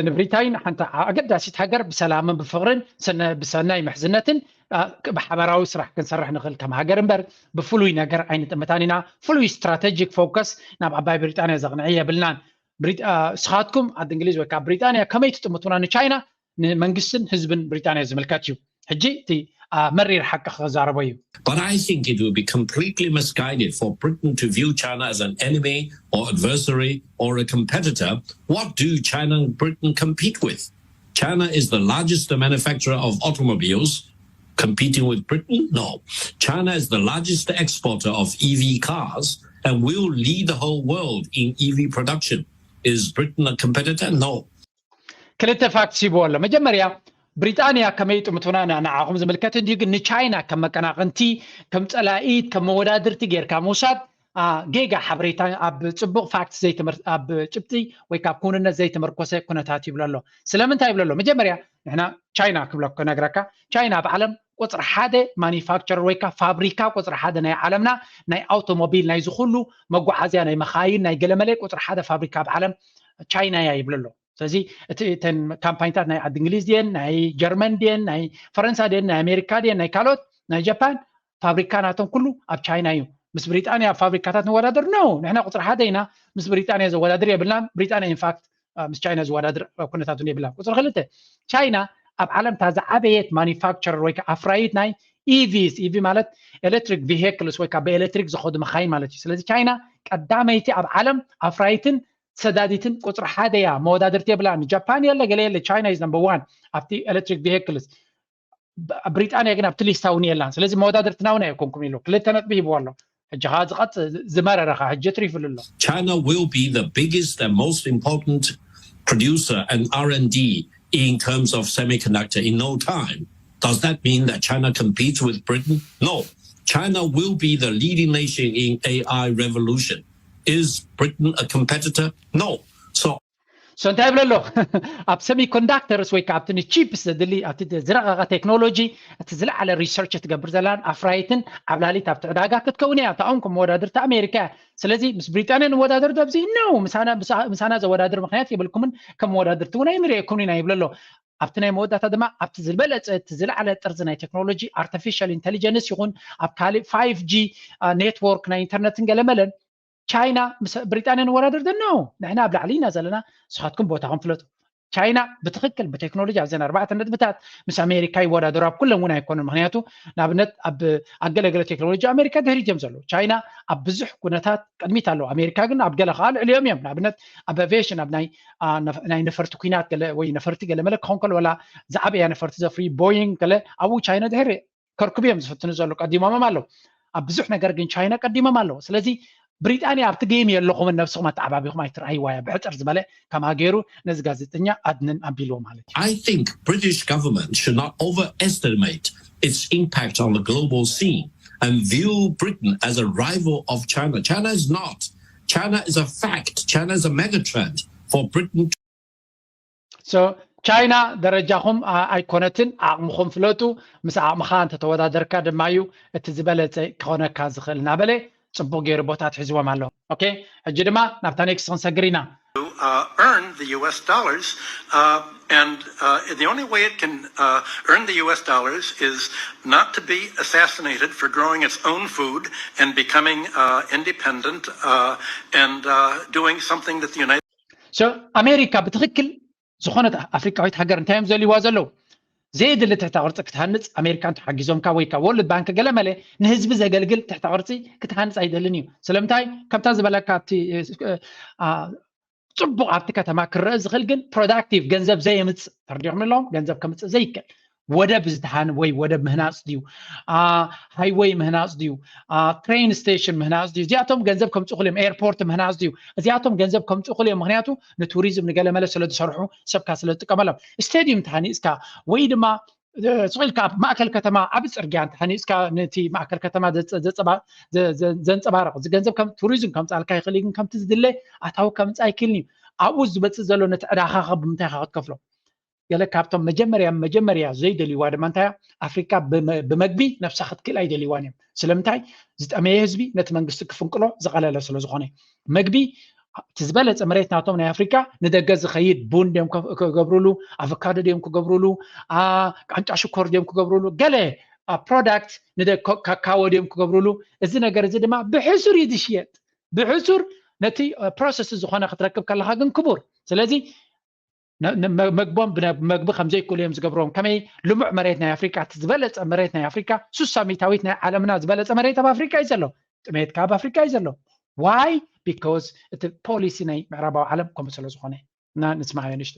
ንብሪታይን ሓንቲ ኣገዳሲት ሃገር ብሰላምን ብፍቕርን ብሰናይ ምሕዝነትን ብሓበራዊ ስራሕ ክንሰርሕ ንኽእል ከም ሃገር እምበር ብፍሉይ ነገር ኣይንጥምታን ኢና። ፍሉይ ስትራቴጂክ ፎከስ ናብ ዓባይ ብሪጣንያ ዘቕንዕ የብልናን። ንስኻትኩም ዓዲ እንግሊዝ ወይ ከዓ ብሪጣንያ ከመይ ትጥምቱና ንቻይና ንመንግስትን ህዝብን ብሪጣንያ ዝምልከት እዩ። ሕጂ እቲ መሪር ሓቂ ክዛረቦ እዩ። But I think it would be completely misguided for Britain to view China as an enemy or adversary or a competitor. What do China and Britain compete with? China is the largest manufacturer of automobiles. Competing with Britain? No. China is the largest exporter of E V cars and will lead the whole world in E V production. Is Britain a competitor? No. ክልተ ፋክትስ ሂብዎ ኣሎ። መጀመርያ ብሪጣንያ ከመይ ይጥምቱና ንዓኹም ዝምልከት እንድዩ፣ ግን ንቻይና ከም መቀናቕንቲ፣ ከም ፀላኢት፣ ከም መወዳድርቲ ጌርካ ምውሳድ ጌጋ ሓበሬታ፣ ኣብ ፅቡቕ ፋክት ዘይተመር ኣብ ጭብጢ ወይ ካብ ክውንነት ዘይተመርኮሰ ኩነታት ይብሎ ኣሎ። ስለምንታይ ይብሎ ኣሎ? መጀመርያ ንሕና ቻይና ክብሎ ክነግረካ፣ ቻይና ኣብ ዓለም ቁፅሪ ሓደ ማኒፋክቸረር ወይ ከዓ ፋብሪካ ቁፅሪ ሓደ ናይ ዓለምና ናይ ኣውቶሞቢል ናይዚ ኩሉ መጓዓዝያ ናይ መኻይን ናይ ገለመለ ቁፅሪ ሓደ ፋብሪካ ኣብ ዓለም ቻይና እያ ይብሎ ኣሎ። ስለዚ እቲ እተን ካምፓኒታት ናይ ዓዲ እንግሊዝ ድየን ናይ ጀርመን ድየን ናይ ፈረንሳ ድየን ናይ ኣሜሪካ ድየን ናይ ካልኦት ናይ ጃፓን ፋብሪካ ናቶም ኩሉ ኣብ ቻይና እዩ። ምስ ብሪጣንያ ኣብ ፋብሪካታት ንወዳደር ነው። ንሕና ቁፅሪ ሓደ ኢና፣ ምስ ብሪጣንያ ዘወዳድር የብልናን። ብሪጣንያ ኢንፋክት ምስ ቻይና ዝወዳድር ኩነታት እውን የብላን። ቁፅሪ ክልተ ቻይና ኣብ ዓለም እታ ዝዓበየት ማኒፋክቸረር ወይ ከዓ ኣፍራይት ናይ ኢቪስ ኢቪ ማለት ኤሌክትሪክ ቪሄክልስ ወይ ከዓ ብኤሌክትሪክ ዝኸዱ መካይን ማለት እዩ። ስለዚ ቻይና ቀዳመይቲ ኣብ ዓለም ኣፍራይትን ሰዳዲትን ቁፅሪ ሓደ እያ። መወዳድርቲ የብላን። ጃፓን የለ ገለ የለ፣ ቻይና ኢዝ ነምበር ዋን ኣብቲ ኤሌክትሪክ ቪሄክልስ። ብሪጣንያ ግን ኣብቲ ሊስታ እውን የላን። ስለዚ መወዳድርትና እውን ኣይኮንኩም ኢሉ ክልተ ነጥቢ ሂብዎ ኣሎ። ሕጂ ከዓ ዝቐፅ ዝመረረኻ ሕጂ ትሪፍሉ ኣሎ። China will be the biggest and most important producer and R and D in terms of semiconductor in no time. Does that mean that China competes with Britain? No. China will be the leading nation in A I revolution. Is Britain a competitor? No. So so እንታይ ይብለ ኣሎ? ኣብ semiconductors ወይ ከዓ ኣብቲ ንቺፕስ ዘድሊ ኣብቲ ዝረቐቐ ቴክኖሎጂ እቲ ዝለዓለ ሪሰርች ትገብር ዘላን ኣፍራይትን ዓብላሊት ኣብቲ ዕዳጋ ክትከውን እያ። እታኦም ከም መወዳድርቲ ኣሜሪካ እያ። ስለዚ ምስ ብሪጣንያ ንወዳደር ዶ ኣብዚ ነው ምሳና ዘወዳድር ምክንያት የብልኩምን፣ ከም መወዳድርቲ እውን ኣይንርእየኩም ኢና ይብለ ኣሎ። ኣብቲ ናይ መወዳእታ ድማ ኣብቲ ዝበለፀ እቲ ዝለዓለ ጥርዚ ናይ ቴክኖሎጂ ኣርቲፊሻል ኢንቴሊጀንስ ይኹን ኣብ ካልእ five G network ናይ ኢንተርነትን ገለመለን ቻይና ምስ ብሪጣንያ ንወዳደር ዶ ነው? ንሕና ኣብ ላዕሊ ኢና ዘለና፣ ንስኻትኩም ቦታኹም ፍለጡ። ቻይና ብትኽክል ብቴክኖሎጂ ኣብዘን ኣርባዕተ ነጥብታት ምስ ኣሜሪካ ይወዳደሩ ኣብ ኩለን እውን ኣይኮኑን። ምክንያቱ ንኣብነት ኣብ ኣገለገለ ቴክኖሎጂ ኣሜሪካ ድሕሪት እዮም ዘለዉ። ቻይና ኣብ ብዙሕ ኩነታት ቅድሚት ኣለዉ። ኣሜሪካ ግን ኣብ ገለ ከዓ ልዕሊኦም እዮም። ንኣብነት ኣብ ኣቪዬሽን ኣብ ናይ ነፈርቲ ኩናት ገለ ወይ ነፈርቲ ገለ መለ ክኾን ከሎ ወላ ዝዓበያ ነፈርቲ ዘፍሪ ቦይንግ ገለ ኣብኡ ቻይና ድሕሪ ከርክቡ እዮም ዝፍትኑ ዘለዉ። ቀዲሞሞም ኣለዉ ኣብ ብዙሕ ነገር ግን ቻይና ቀዲሞም ኣለዉ። ስለዚ ብሪጣንያ ኣብቲ ጌም የለኹምን ነብስኹም ኣተዓባቢኹም ኣይትርኣይዋ እያ ብሕፅር ዝበለ ከምኣ ገይሩ ነዚ ጋዜጠኛ ኣድንን ኣቢልዎ ማለት እዩ። I think British government should not overestimate its impact on the global scene and view Britain as a rival of China. China is not. China is a fact. China is a megatrend for Britain. So ቻይና ደረጃኹም ኣይኮነትን፣ ዓቕምኹም ፍለጡ፣ ምስ ዓቕምኻ እንተተወዳደርካ ድማ እዩ እቲ ዝበለፀ ክኾነካ ዝኽእል እናበለ ፅቡቅ ገይሩ ቦታ ትሕዝዎም ኣሎ። ኦኬ፣ ሕጂ ድማ ናብታ ኔክስት ክንሰግር ኢና። Uh, earn the U S dollars, uh, and uh, the only way it can uh, earn the U S dollars is not to be assassinated for growing its own food and becoming uh, independent uh, and uh, doing something that the United So ኣሜሪካ ብትኽክል ዝኾነት ኣፍሪካዊት ሃገር እንታይ እዮም ዘልዋ ዘለዉ? ዘየድሊ ትሕተ ቅርፂ ክትሃንፅ ኣሜሪካ እንተሓጊዞምካ ወይ ካብ ወርልድ ባንክ ገለ መለ ንህዝቢ ዘገልግል ትሕተ ቅርፂ ክትሃንፅ ኣይደልን እዩ። ስለምንታይ? ከምታ ዝበለካ ኣብቲ ፅቡቅ ኣብቲ ከተማ ክረአ ዝኽእል ግን ፕሮዳክቲቭ ገንዘብ ዘየምፅእ ተርዲኹም ኣለዎም ገንዘብ ከምፅእ ዘይክእል ወደብ ዝተሃን ወይ ወደብ ምህናፅ ድዩ ሃይወይ ምህናፅ ድዩ ትሬን ስቴሽን ምህናፅ ድዩ እዚኣቶም ገንዘብ ከምፅእኩል እዮም ኤርፖርት ምህናፅ ድዩ እዚኣቶም ገንዘብ ከምፅእኩል እዮም ምክንያቱ ንቱሪዝም ንገለመለ ስለ ዝሰርሑ ሰብካ ስለ ዝጥቀመሎም ስቴዲየም ተሃኒፅካ ወይ ድማ ስቕ ኢልካ ኣብ ማእከል ከተማ ዓቢ ፅርግያ እንተሃኒፅካ ነቲ ማእከል ከተማ ዘንፀባርቕ እዚ ገንዘብ ከም ቱሪዝም ከምፃልካ ይኽእል ግን ከምቲ ዝድለ ኣታዊ ከምፃ ኣይክልን እዩ ኣብኡ ዝመፅእ ዘሎ ነቲ ዕዳኻ ከ ብምንታይ ኢኻ ክትከፍሎ ገለ ካብቶም መጀመርያ መጀመርያ ዘይደልይዋ ድማ እንታይ ኣፍሪካ ብመግቢ ነብሳ ክትክእል ኣይደልይዋን እዮም ስለምንታይ ዝጠመየ ህዝቢ ነቲ መንግስቲ ክፍንቅሎ ዝቐለለ ስለ ዝኾነ መግቢ እቲ ዝበለፀ መሬት ናቶም ናይ ኣፍሪካ ንደገ ዝኸይድ ቡን ድዮም ክገብሩሉ ኣቮካዶ ድዮም ክገብሩሉ ቃንጫ ሽኮር ድዮም ክገብሩሉ ገለ ፕሮዳክት ንደካካዎ ድዮም ክገብሩሉ እዚ ነገር እዚ ድማ ብሕሱር እዩ ዝሽየጥ ብሕሱር ነቲ ፕሮሰስ ዝኾነ ክትረክብ ከለካ ግን ክቡር ስለዚ መግቦም መግቢ ከምዘይክእሉ እዮም ዝገብርዎም ከመይ ልሙዕ መሬት ናይ ኣፍሪካ እቲ ዝበለፀ መሬት ናይ ኣፍሪካ ሱሳ ሚታዊት ናይ ዓለምና ዝበለፀ መሬት ኣብ ኣፍሪካ እዩ ዘሎ ጥሜት ካብ ኣፍሪካ እዩ ዘሎ ዋይ ቢካዝ እቲ ፖሊሲ ናይ ምዕራባዊ ዓለም ከምኡ ስለ ዝኾነ እና ንስማዓዮ ንሽቶ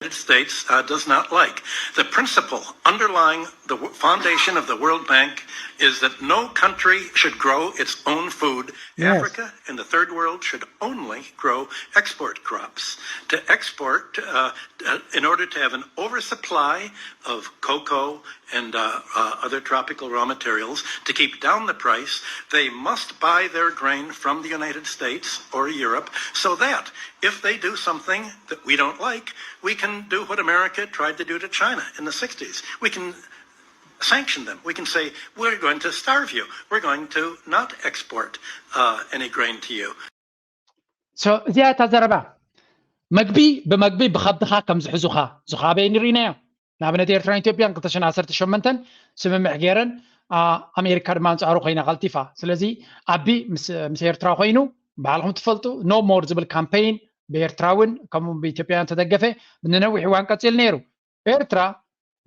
United States uh, does not like. The principle underlying the foundation of the World Bank is that no country should grow its own food. Yes. Africa and the third world should only grow export crops. To export, uh, uh, in order to have an oversupply of cocoa and uh, uh, other tropical raw materials, to keep down the price, they must buy their grain from the United States or Europe so that if they do something that we don't like, we can do what America tried to do to China in the sixties. We can sanction them. We can say, we're going to starve you. We're going to not export uh, any grain to you. So እዚኣ እታ ዘረባ መግቢ ብመግቢ ብከብድኻ ከም ዝሕዙኻ ዝኻበየ ንርኢናዮ ንኣብነት ኤርትራን ኢትዮጵያን ክልተ ሽሕን ዓሰርተ ሸሞንተን ስምምዕ ገይረን ኣሜሪካ ድማ ኣንፃሩ ኮይና ቀልጢፋ ስለዚ ኣቢ ምስ ኤርትራ ኮይኑ ባዕልኩም ትፈልጡ no more ዝብል ካምፔይን ብኤርትራ እውን ከምኡ ብኢትዮጵያውያን ተደገፈ ንነዊሕ እዋን ቀፂሉ ነይሩ ኤርትራ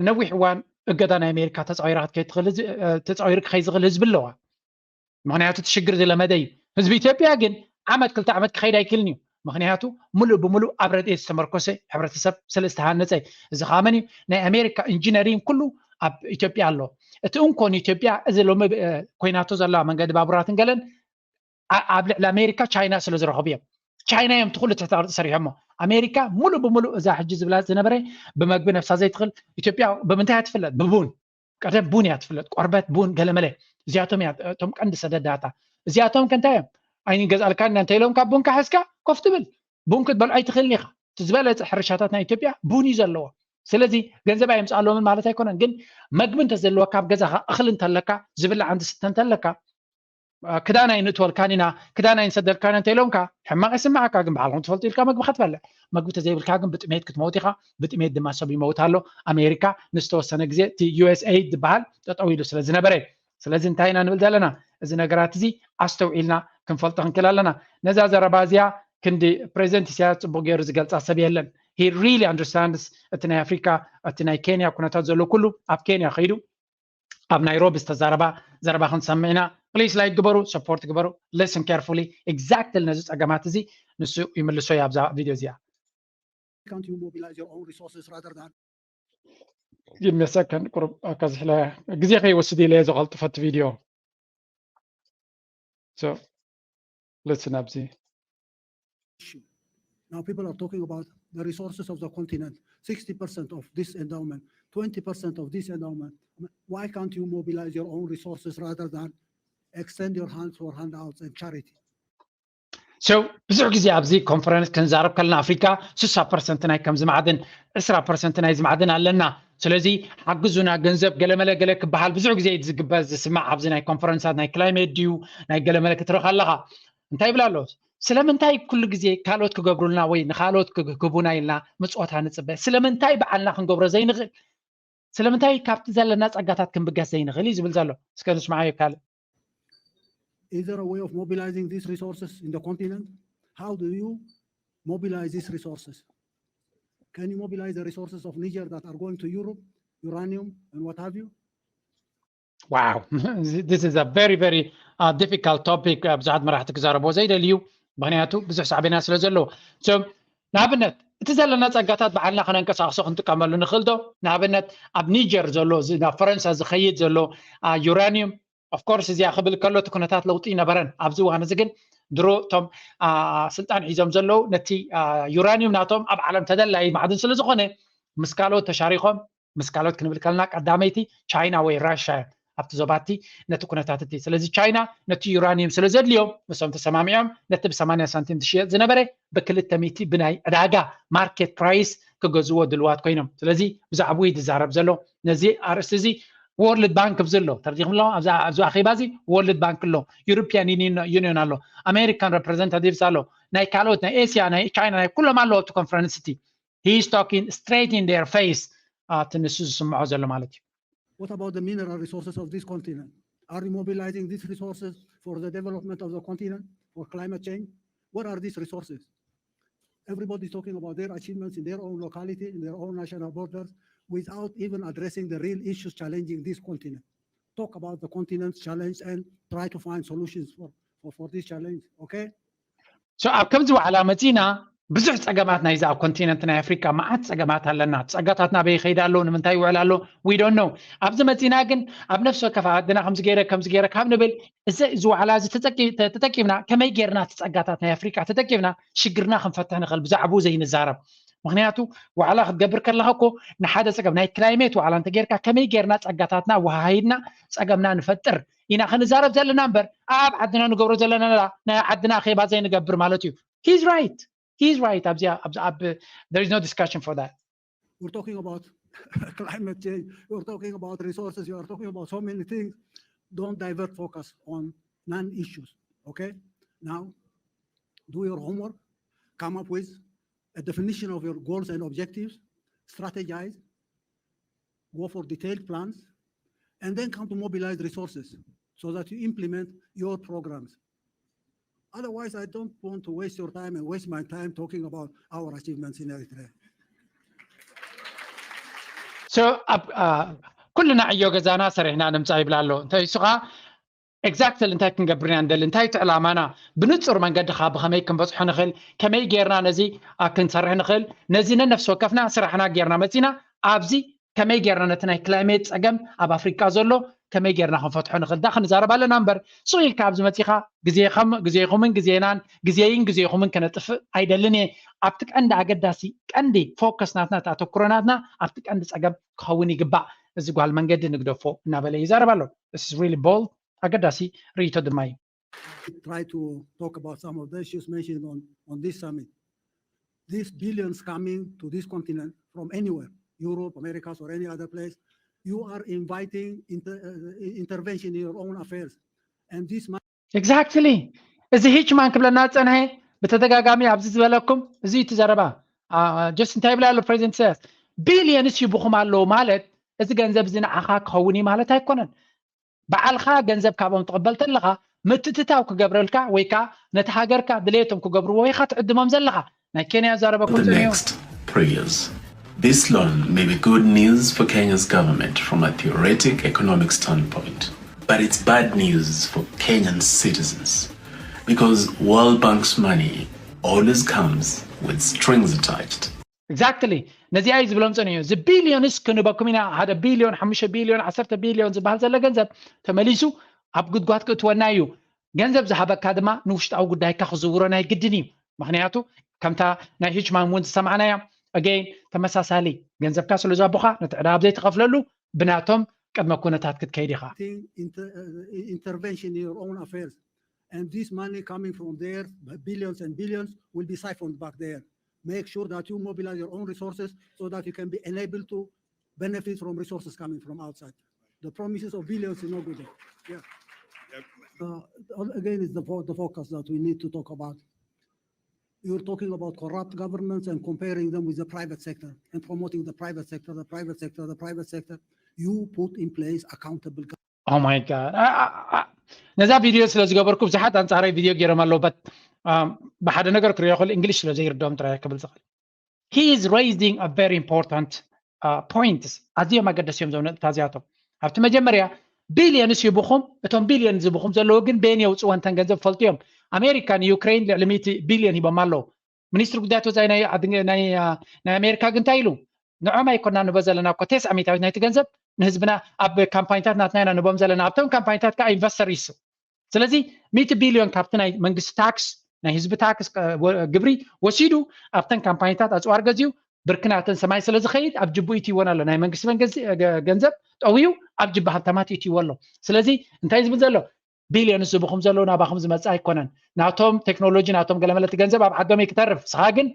ንነዊሕ እዋን እገዳ ናይ ኣሜሪካ ተፃዊራ ክትከይድ ትኽእል ህዝቢ- እ፣ ተፃዊሩ ክኸይ ዝኽእል ህዝቢ ኣለዋ ምክንያቱ እቲ ሽግር ዝለመደ እዩ ህዝቢ ኢትዮጵያ ግን ዓመት ክልተ ዓመት ክኸይድ ኣይክልን እዩ ምክንያቱ ሙሉእ ብሙሉእ ኣብ ረድኤት ዝተመርኮሰ ሕብረተሰብ ስለ ዝተሃነፀ እዚ ከዓ መን እዩ ናይ ኣሜሪካ ኢንጂነሪንግ ኩሉ ኣብ ኢትዮጵያ ኣሎ እቲ እንኮ ንኢትዮጵያ እዚ ሎሚ እ፣ ኮይናቶ ዘላ መንገዲ ባቡራትን ገለን ኣ- ኣብ ልዕሊ ኣሜሪካ ቻይና ስለ ዝረኸቡ እዮም ቻይና እዮም ትኩሉ ትሕቲ ቅርፂ ሰሪሖሞ። ኣሜሪካ ሙሉእ ብሙሉእ እዛ ሕጂ ዝብላ ዝነበረ ብመግቢ ነብሳ ዘይትኽእል ኢትዮጵያ ብምንታይ እያ ትፍለጥ? ብቡን። ቀደም ቡን እያ ትፍለጥ፣ ቆርበት ቡን ገለመለ። እዚኣቶም እያ እቶም ቀንዲ ሰደዳታ። እዚኣቶም ከ እንታይ እዮም? ኣይንገዝኣልካ ኢና እንተ ኢሎም ካብ ቡንካ ሒዝካ ኮፍ ትብል። ቡን ክትበልዖ ኣይትኽእልን ኢኻ። እቲ ዝበለፀ ሕርሻታት ናይ ኢትዮጵያ ቡን እዩ ዘለዎ። ስለዚ ገንዘብ ኣየምፅኣሎምን ማለት ኣይኮነን፣ ግን መግቢ እንተዘለወካ ኣብ ገዛኻ እኽሊ እንተለካ፣ ዝብላዕ ዝስተ እንተለካ፣ ክዳን ኣይንእትወልካን ኢና፣ ክዳን ኣይንሰደልካን እንተ ኢሎምካ ሕማቕ ይስምዓካ፣ ግን ባዕልኹም ትፈልጡ ኢልካ መግቢ ክትበልዕ። መግቢ ተዘይብልካ ግን ብጥሜት ክትመውት ኢኻ። ብጥሜት ድማ ሰብ ይመውት ኣሎ። ኣሜሪካ ንዝተወሰነ ግዜ እቲ ዩ ኤስ ኤይድ ዝበሃል ጠጠው ኢሉ ስለ ዝነበረ፣ ስለዚ እንታይ ኢና ንብል ዘለና? እዚ ነገራት እዚ ኣስተውዒልና ክንፈልጦ ክንክእል ኣለና። ነዛ ዘረባ እዚኣ ክንዲ ፕሬዚደንት ኢሳያስ ጽቡቕ ገይሩ ዝገልጻ ሰብ የለን። He really understands እቲ ናይ ኣፍሪካ፣ እቲ ናይ ኬንያ ኩነታት ዘሎ ኩሉ ኣብ ኬንያ ከይዱ ኣብ ናይሮቢ ዝተዛረባ ዘረባ ክንሰምዕ ኢና። ፕሊስ ላይክ ግበሩ፣ ሰፖርት ግበሩ። Listen carefully exactly ነዚ ጸገማት እዚ ንሱ ይምልሶ እዩ ኣብዛ ቪድዮ እዚኣ። Can't you mobilize your own resources rather than Give me a second. ቁሩብ ኣካዝሕለ ግዜ ከይወስድ ኢለ ዝቐልጥፈት ቪድዮ። So listen ኣብዚ Now people are talking about the resources of the continent. Sixty percent of this endowment, twenty percent of this endowment. Why can't you mobilize your own resources rather than extend your hands for handouts and charity? So ብዙሕ ግዜ ኣብዚ ኮንፈረንስ ክንዛረብ ከለና ኣፍሪካ ስሳ ፐርሰንት ናይ ከምዚ ማዕድን፣ ዕስራ ፐርሰንት ናይዚ ማዕድን ኣለና፣ ስለዚ ሓግዙና፣ ገንዘብ ገለመለ ገለ ክበሃል ብዙሕ ግዜ ዝግበር ዝስማዕ ኣብዚ ናይ ኮንፈረንሳት ናይ ክላይሜት ድዩ ናይ ገለመለ ክትረኽ ኣለኻ። እንታይ ይብል ኣሎ? ስለምንታይ ኩሉ ግዜ ካልኦት ክገብሩልና ወይ ንካልኦት ክህቡና ኢልና ምፅወታ ንፅበ? ስለምንታይ ባዕልና ክንገብሮ ዘይንኽእል? ስለምንታይ ካብቲ ዘለና ፀጋታት ክንብገስ ዘይንኽእል እዩ ዝብል ዘሎ። እስከ ንስማዓዮ ካልእ። Is there a way of mobilizing these resources in the continent? How do you mobilize these resources? Can you mobilize the resources of Niger that are going to Europe, uranium and what have you? Wow, this is a very very uh, difficult topic. ብዙሓት መራሕቲ ክዛረብዎ ዘይደልዩ፣ ምክንያቱ ብዙሕ ሳዕቤና ስለ ዘለዎ። ንኣብነት እቲ ዘለና ፀጋታት ባዕልና ከነንቀሳቅሶ ክንጥቀመሉ ንኽእል ዶ? ንኣብነት ኣብ ኒጀር ዘሎ፣ ናብ ፈረንሳ ዝኸይድ ዘሎ ዩራኒየም፣ ኦፍኮርስ እዚኣ ክብል ከሎ እቲ ኩነታት ለውጢ ይነበረን። ኣብዚ እዋን እዚ ግን ድሮ እቶም ስልጣን ሒዞም ዘለዉ ነቲ ዩራኒየም ናቶም ኣብ ዓለም ተደላዪ ማዕድን ስለ ዝኾነ ምስ ካልኦት ተሻሪኾም፣ ምስ ካልኦት ክንብል ከለና ቀዳመይቲ ቻይና ወይ ራሽያ ኣብቲ ዞባቲ ነቲ ኩነታት እቲ። ስለዚ ቻይና ነቲ ዩራኒየም ስለ ዘድልዮም ምስኦም ተሰማሚዖም ነቲ ብ80 ሳንቲም ዝሽየጥ ዝነበረ ብ200 ብናይ ዕዳጋ ማርኬት ፕራይስ ክገዝዎ ድልዋት ኮይኖም። ስለዚ ብዛዕባኡ እዩ ዝዛረብ ዘሎ። ነዚ ኣርእስቲ እዚ ወርልድ ባንክ ኣብዚ ኣሎ፣ ተረዲኹም ኣለኹም? ኣብዚ ኣኼባ እዚ ወርልድ ባንክ ኣሎ፣ ዩሮፒያን ዩኒየን ኣሎ፣ ኣሜሪካን ሬፕሬዘንታቲቭስ ኣሎ፣ ናይ ካልኦት ናይ ኤስያ ናይ ቻይና ናይ ኩሎም ኣለዉ ኣብቲ ኮንፈረንስ እቲ። He is talking straight in their face. እቲ ንሱ ዝስምዖ ዘሎ ማለት እዩ። What about the mineral resources of this continent? Are you mobilizing these resources for the development of the continent, for climate change? What are these resources? Everybody is talking about their achievements in their own locality, in their own national borders, without even addressing the real issues challenging this continent. Talk about the continent's challenge and try to find solutions for, for, for this challenge, okay? So ኣብ ከምዚ ዋዕላ መፂና ብዙሕ ፀገማት ናይዚ ኣብ ኮንቲነንት ናይ ኣፍሪካ መዓት ፀገማት ኣለና። ፀጋታት ናበይ ይኸይድ ኣሎ፣ ንምንታይ ይውዕል ኣሎ፣ we don't know። ኣብዚ መፂና ግን ኣብ ነፍሲ ወከፍ ዓድና ከምዚ ገይረ ከምዚ ገይረ ካብ ንብል፣ እዚ እዚ ዋዕላ እዚ ተጠቂ- ተ- ተጠቂምና ከመይ ገይርና እቲ ፀጋታት ናይ ኣፍሪካ ተጠቂምና ሽግርና ክንፈትሕ ንኽእል ብዛዕባኡ ዘይንዛረብ። ምክንያቱ ዋዕላ ክትገብር ከለካ እኮ ንሓደ ፀገም ናይ ክላይሜት ዋዕላ እንተጌርካ ከመይ ገይርና ፀጋታትና ወሃሂድና ፀገምና ንፈጥር ኢና ክንዛረብ ዘለና እምበር ኣብ ዓድና ንገብሮ ዘለና ናይ ዓድና ኣኼባ ዘይንገብር ማለት እዩ። He's right. He's right. ኣብዚ ኣብዚ ኣብ there is no discussion for that. We're talking about climate change. We're talking about resources. You are talking about so many things. Don't divert focus on non-issues. Okay? Now, do your homework. Come up with a definition of your goals and objectives. Strategize. Go for detailed plans. And then come to mobilize resources so that you implement your programs. Otherwise, I don't want to waste your time and waste my time talking about our achievements in Eritrea. So ኩልና ዕዮ ገዛና ሰሪሕና ንምፃእ ይብል ኣሎ። እንታይ ንሱ ከዓ exactly እንታይ ክንገብር ኢና ንደሊ፣ እንታይ እቲ ዕላማና፣ ብንፁር መንገዲ ከዓ ብከመይ ክንበፅሖ ንኽእል፣ ከመይ ጌርና ነዚ ክንሰርሕ ንኽእል፣ ነዚ ነነፍሲ ወከፍና ስራሕና ጌርና መፂና ኣብዚ ከመይ ጌርና ነቲ ናይ ክላይሜት ፀገም ኣብ ኣፍሪካ ዘሎ ከመይ ጌርና ክንፈትሖ ንኽእል ዳ ክንዛረብ ኣለና እምበር፣ ስቕ ኢልካ ኣብዚ መፂኻ ግዜኹምን ግዜናን፣ ግዜይን ግዜኹምን ከነጥፍእ ኣይደልን እየ። ኣብቲ ቀንዲ ኣገዳሲ ቀንዲ ፎከስ ናትና፣ እቲ ኣተኩሮ ናትና ኣብቲ ቀንዲ ፀገም ክኸውን ይግባእ። እዚ ጓል መንገዲ ንግደፎ እናበለ ይዛረብ ኣሎ። This is really bold፣ ኣገዳሲ ርእይቶ ድማ እዩ። Try to talk about some of the issues mentioned on, on this summit. These billions coming to this continent from anywhere, Europe, Americas, or any other place, you are inviting inter, uh, intervention in your own affairs. And this Exactly። እዚ ሂችማን ክብለና ዝፀንሐ ብተደጋጋሚ ኣብዚ ዝበለኩም እዚ እቲ ዘረባ። ጀስት እንታይ ይብላ ኣሎ ፕሬዚደንት ኢሳያስ? ቢልዮንስ ይብኹም ኣለዉ ማለት እዚ ገንዘብ እዚ ንዓኻ ክኸውን እዩ ማለት ኣይኮነን። ባዕልኻ ገንዘብ ካብኦም ትቕበል ተለኻ ምትእትታው ክገብረልካ ወይ ከዓ ነቲ ሃገርካ ድሌቶም ክገብርዎ ኢኻ ትዕድሞም ዘለኻ። ናይ ኬንያ ዛረበኩም the next three years. This loan may be good news for Kenya's government from a theoretic economic standpoint, but it's bad news for Kenyan citizens because World Bank's money always comes with strings attached. Exactly። ነዚኣ እዩ ዝብሎም ፀኒሑ። እዚ ቢልዮንስ ክንበኩም ኢና፣ ሓደ ቢልዮን፣ ሓሙሽተ ቢልዮን፣ ዓሰርተ ቢልዮን ዝበሃል ዘሎ ገንዘብ ተመሊሱ ኣብ ጉድጓድ ክእትወና እዩ። ገንዘብ ዝሃበካ ድማ ንውሽጣዊ ጉዳይካ ክዝውሮ ናይ ግድን እዩ። ምክንያቱ ከምታ ናይ ሂችማን እውን ዝሰማዕናያ፣ again፣ ተመሳሳሊ ገንዘብካ ስለ ዝሃቡኻ ነቲ ዕዳ ኣብ ዘይትኸፍለሉ ብናቶም ቅድመ ኩነታት ክትከይድ ኢኻ። Inter, uh, intervention in your own affairs. And this money coming from there, billions and billions, will be siphoned back there. Make sure that you mobilize your own resources so that you can be enabled to benefit from resources coming from outside. The promises of billions is no good. Yeah. Uh, again, it's the, fo- the focus that we need to talk about. You're talking about corrupt governments and comparing them with the private sector and promoting the private sector, the private sector, the private sector. You put in place accountable Oh my God. ነዛ ቪድዮ ስለ ዝገበርኩ ብዙሓት ኣንፃራይ ቪድዮ ገይሮም ኣለዉ። በት ብሓደ ነገር ክሪኦ ክእል እንግሊሽ ስለ ዘይርድኦም ጥራይ ክብል ዝኽእል። He is raising a very important point. ኣዝዮም ኣገደሲ እዮም ዞም ነጥብታት እዚኣቶም። ኣብቲ መጀመርያ ቢልዮንስ ይብኹም፣ እቶም ቢልዮን ዝብኹም ዘለዉ ግን በየን የውፅወን ተን ገንዘብ ፈልጡ እዮም። ኣሜሪካ ንዩክሬን ልዕሊ ሚእቲ ቢልዮን ሂቦም ኣለዉ። ሚኒስትሪ ጉዳያት ወፃኢ ናይ ኣሜሪካ ግን እንታይ ኢሉ? ንዖም ኣይኮና ንቦ ዘለና እኮ ቴስዓ ሚእታዊት ናይቲ ገንዘብ ንህዝብና ኣብ ካምፓኒታት ናትና ኢና ንቦም ዘለና፣ ኣብቶም ካምፓኒታት ከዓ ኢንቨስተር ይስብ። ስለዚ ሚእቲ ቢልዮን ካብቲ ናይ መንግስቲ ታክስ ናይ ህዝቢ ታክስ ግብሪ ወሲዱ ኣብተን ካምፓኒታት ኣፅዋር ገዚኡ ብርክናተን ሰማይ ስለ ዝኸይድ ኣብ ጅቡ ኢትይወን ኣሎ። ናይ መንግስቲ ገንዘብ ጠውዩ ኣብ ጅቢ ሃብታማት ኢትይዎ ኣሎ። ስለዚ እንታይ ዝብል ዘሎ? ቢልዮንስ ዝብኹም ዘለዉ ናባኹም ዝመፅእ ኣይኮነን። ናቶም ቴክኖሎጂ ናቶም ገለመለቲ ገንዘብ ኣብ ዓዶም እዩ ክተርፍ። ንስኻ ግን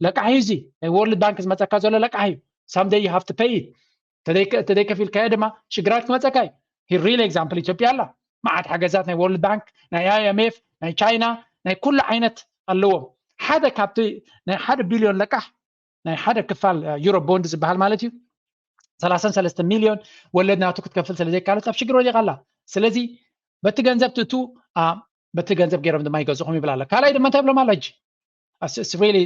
ለቃሕ እዩ። እዚ ናይ ወርልድ ባንክ ዝመፀካ ዘሎ ለቃሕ እዩ። Someday you have to pay it። ተደይከፊልካዮ ድማ ሽግራት ክመፀካ እዩ። Real example ኢትዮጵያ ኣላ። መዓት ሓገዛት ናይ ወርልድ ባንክ፣ ናይ ኣይኤምኤፍ፣ ናይ ቻይና፣ ናይ ኩሉ ዓይነት ኣለዎም። ሓደ ካብቲ ናይ ሓደ ቢልዮን ለቃሕ ናይ ሓደ ክፋል ዩሮ ቦንድ ዝበሃል ማለት እዩ ሰላሳን ሰለስተ ሚልዮን ወለድ ናቱ ክትከፍል ስለ ዘይካለት ኣብ ሽግር ወዲቓ ኣላ። ስለዚ በቲ ገንዘብ ትእቱ፣ በቲ ገንዘብ ገይሮም ድማ ይገዝኹም ይብል ኣሎ። ካልኣይ ድማ እንታይ ብሎም ኣሎ ሕጂ? Really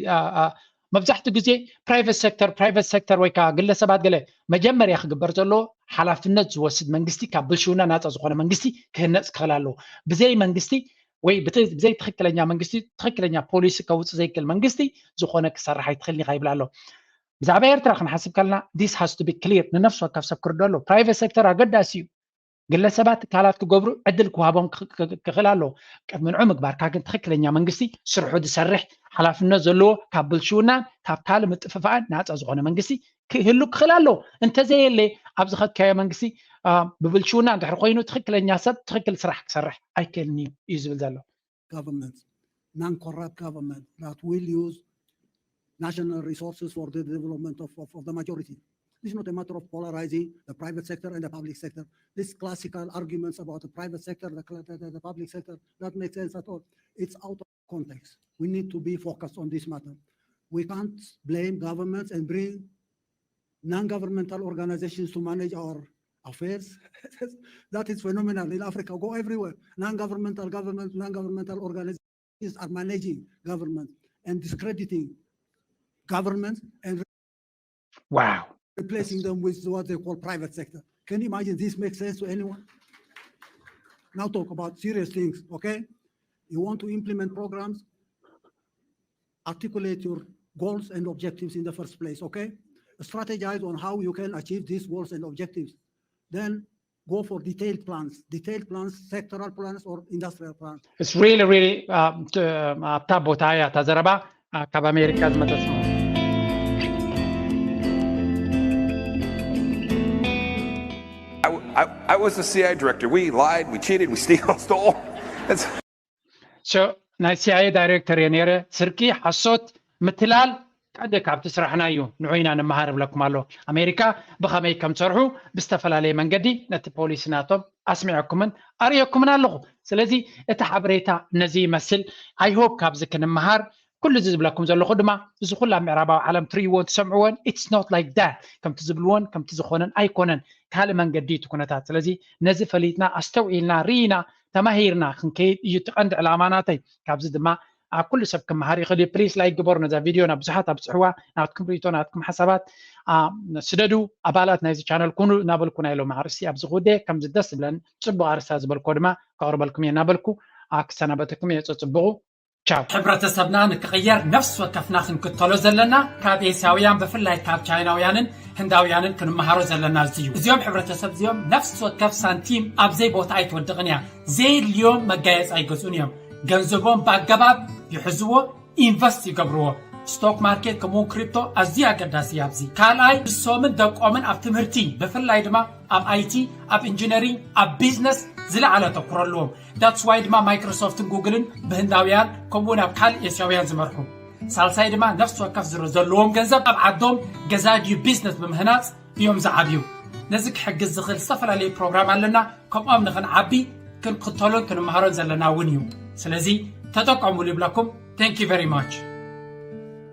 መብዛሕትኡ ግዜ ፕራይቨት ሴክተር ፕራይቨት ሴክተር ወይ ከዓ ግለሰባት ገለ መጀመርያ ክግበር ዘለዎ ሓላፍነት ዝወስድ መንግስቲ፣ ካብ ብልሽውና ናፃ ዝኾነ መንግስቲ ክህነፅ ክኽእል ኣለዎ። ብዘይ መንግስቲ ወይ ብዘይ ትክክለኛ መንግስቲ ትክክለኛ ፖሊሲ ከውፅእ ዘይክእል መንግስቲ ዝኾነ ክሰርሕ ኣይትኽእልን ኢኻ ይብል ኣሎ። ብዛዕባ ኤርትራ ክንሓስብ ከለና this has to be clear፣ ንነፍሲ ወከፍ ሰብ ክርዶ ኣሎ። ፕራይቨት ሴክተር ኣገዳሲ እዩ። ግለሰባት ትካላት ክገብሩ ዕድል ክወሃቦም ክኽእል ኣለዎ። ቅድሚ ንዑ ምግባርካ ግን ትኽክለኛ መንግስቲ ስርሑ ዝሰርሕ ሓላፍነት ዘለዎ ካብ ብልሽውናን ካብ ካልእ ምጥፍፋእን ናፃ ዝኾነ መንግስቲ ክህሉ ክኽእል ኣለዎ። እንተዘየለ ኣብ ዝኸድካዮ መንግስቲ ብብልሽውና እንድሕር ኮይኑ ትኽክለኛ ሰብ ትኽክል ስራሕ ክሰርሕ ኣይክእልን እዩ እዩ ዝብል ዘሎ። Government, non-corrupt government that will use national resources for the development of, of, of the majority. This is not a matter of polarizing the private sector and the public sector. These classical arguments about the private sector, the, the, the public sector, that makes sense at all. It's out of context. We need to be focused on this matter. We can't blame governments and bring non-governmental organizations to manage our affairs. That is phenomenal in Africa. Go everywhere. Non-governmental governments, non-governmental organizations are managing government and discrediting government and Wow. replacing them with what they call private sector. Can you imagine this makes sense to anyone? Now talk about serious things, okay? You want to implement programs, articulate your goals and objectives in the first place, okay? Strategize on how you can achieve these goals and objectives. Then go for detailed plans, detailed plans, sectoral plans or industrial plans. It's really, really uh, ኣብታ ቦታ እያ እታ ዘረባ ካብ ኣሜሪካ ዝመፀት። I, I, I was the C I A director. We lied, we cheated, we steal, stole. ናይ C I A director እየ ነይረ። ስርቂ፣ ሓሶት፣ ምትላል ቀንዲ ካብቲ ስራሕና እዩ። ንዑ ኢና ንመሃር እብለኩም ኣሎ። ኣሜሪካ ብኸመይ ከም ትሰርሑ ብዝተፈላለየ መንገዲ ነቲ ፖሊሲ ናቶም ኣስሚዐኩምን ኣርእየኩምን ኣለኹ። ስለዚ እቲ ሓበሬታ ነዚ ይመስል። I hope ካብዚ ክንመሃር። ኩሉ እዚ ዝብለኩም ዘለኹ ድማ እዚ ኩላ ምዕራባዊ ዓለም ትርእይዎን ትሰምዕዎን it's not like that፣ ከምቲ ዝብልዎን ከምቲ ዝኾነን ኣይኮነን። ካልእ መንገዲ እቲ ኩነታት። ስለዚ ነዚ ፈሊጥና ኣስተውዒልና ርኢና ተማሂርና ክንከይድ እዩ እቲ ቀንዲ ዕላማ ናተይ። ካብዚ ድማ ኣብ ኩሉ ሰብ ክመሃር ይኽእል እዩ። ፕሊስ ላይክ ግበሩ ነዛ ቪድዮ፣ ናብ ብዙሓት ኣብፅሕዋ። ናትኩም ርእይቶ ናትኩም ሓሳባት ስደዱ። ኣባላት ናይዚ ቻነል ኩኑ እናበልኩ ናይ ሎም ኣርእስቲ ኣብዚ ጉዳይ ከምዚ ደስ ዝብለን ፅቡቅ ኣርእስታ ዝበልኮ ድማ ከቕርበልኩም እየ እናበልኩ ክሰናበተኩም እየ። ፅቡቁ ቻው። ሕብረተሰብና ንክቕየር ነፍሲ ወከፍና ክንክተሎ ዘለና ካብ ኤስያውያን ብፍላይ ካብ ቻይናውያንን ህንዳውያንን ክንመሃሮ ዘለና እዚ እዩ። እዚኦም ሕብረተሰብ እዚኦም ነፍሲ ወከፍ ሳንቲም ኣብዘይ ቦታ ኣይትወድቕን እያ። ዘየድልዮም መጋየፂ ኣይገዝኡን እዮም። ገንዘቦም ብኣገባብ ይሕዝዎ፣ ኢንቨስት ይገብርዎ። ስቶክ ማርኬት ከምኡውን ክሪፕቶ ኣዝዩ ኣገዳሲ እዩ። ኣብዚ ካልኣይ ንሶምን ደቆምን ኣብ ትምህርቲ ብፍላይ ድማ ኣብ I T ኣብ ኢንጂነሪንግ ኣብ ቢዝነስ ዝለዓለ ኣተኩሮ ኣለዎም። That's why ድማ ማይክሮሶፍትን ጉግልን ብህንዳውያን ከምኡውን ኣብ ካልእ ኤስያውያን ዝመርሑ። ሳልሳይ ድማ ነፍሲ ወከፍ ዝረ ዘለዎም ገንዘብ ኣብ ዓዶም ገዛ ድዩ ቢዝነስ ብምህናፅ እዮም ዝዓብዩ። ነዚ ክሕግዝ ዝኽእል ዝተፈላለዩ ፕሮግራም ኣለና። ከምኦም ንኽንዓቢ ክንክተሎን ክንመሃሮን ዘለና እውን እዩ። ስለዚ ተጠቀሙሉ ይብለኩም። Thank you very much።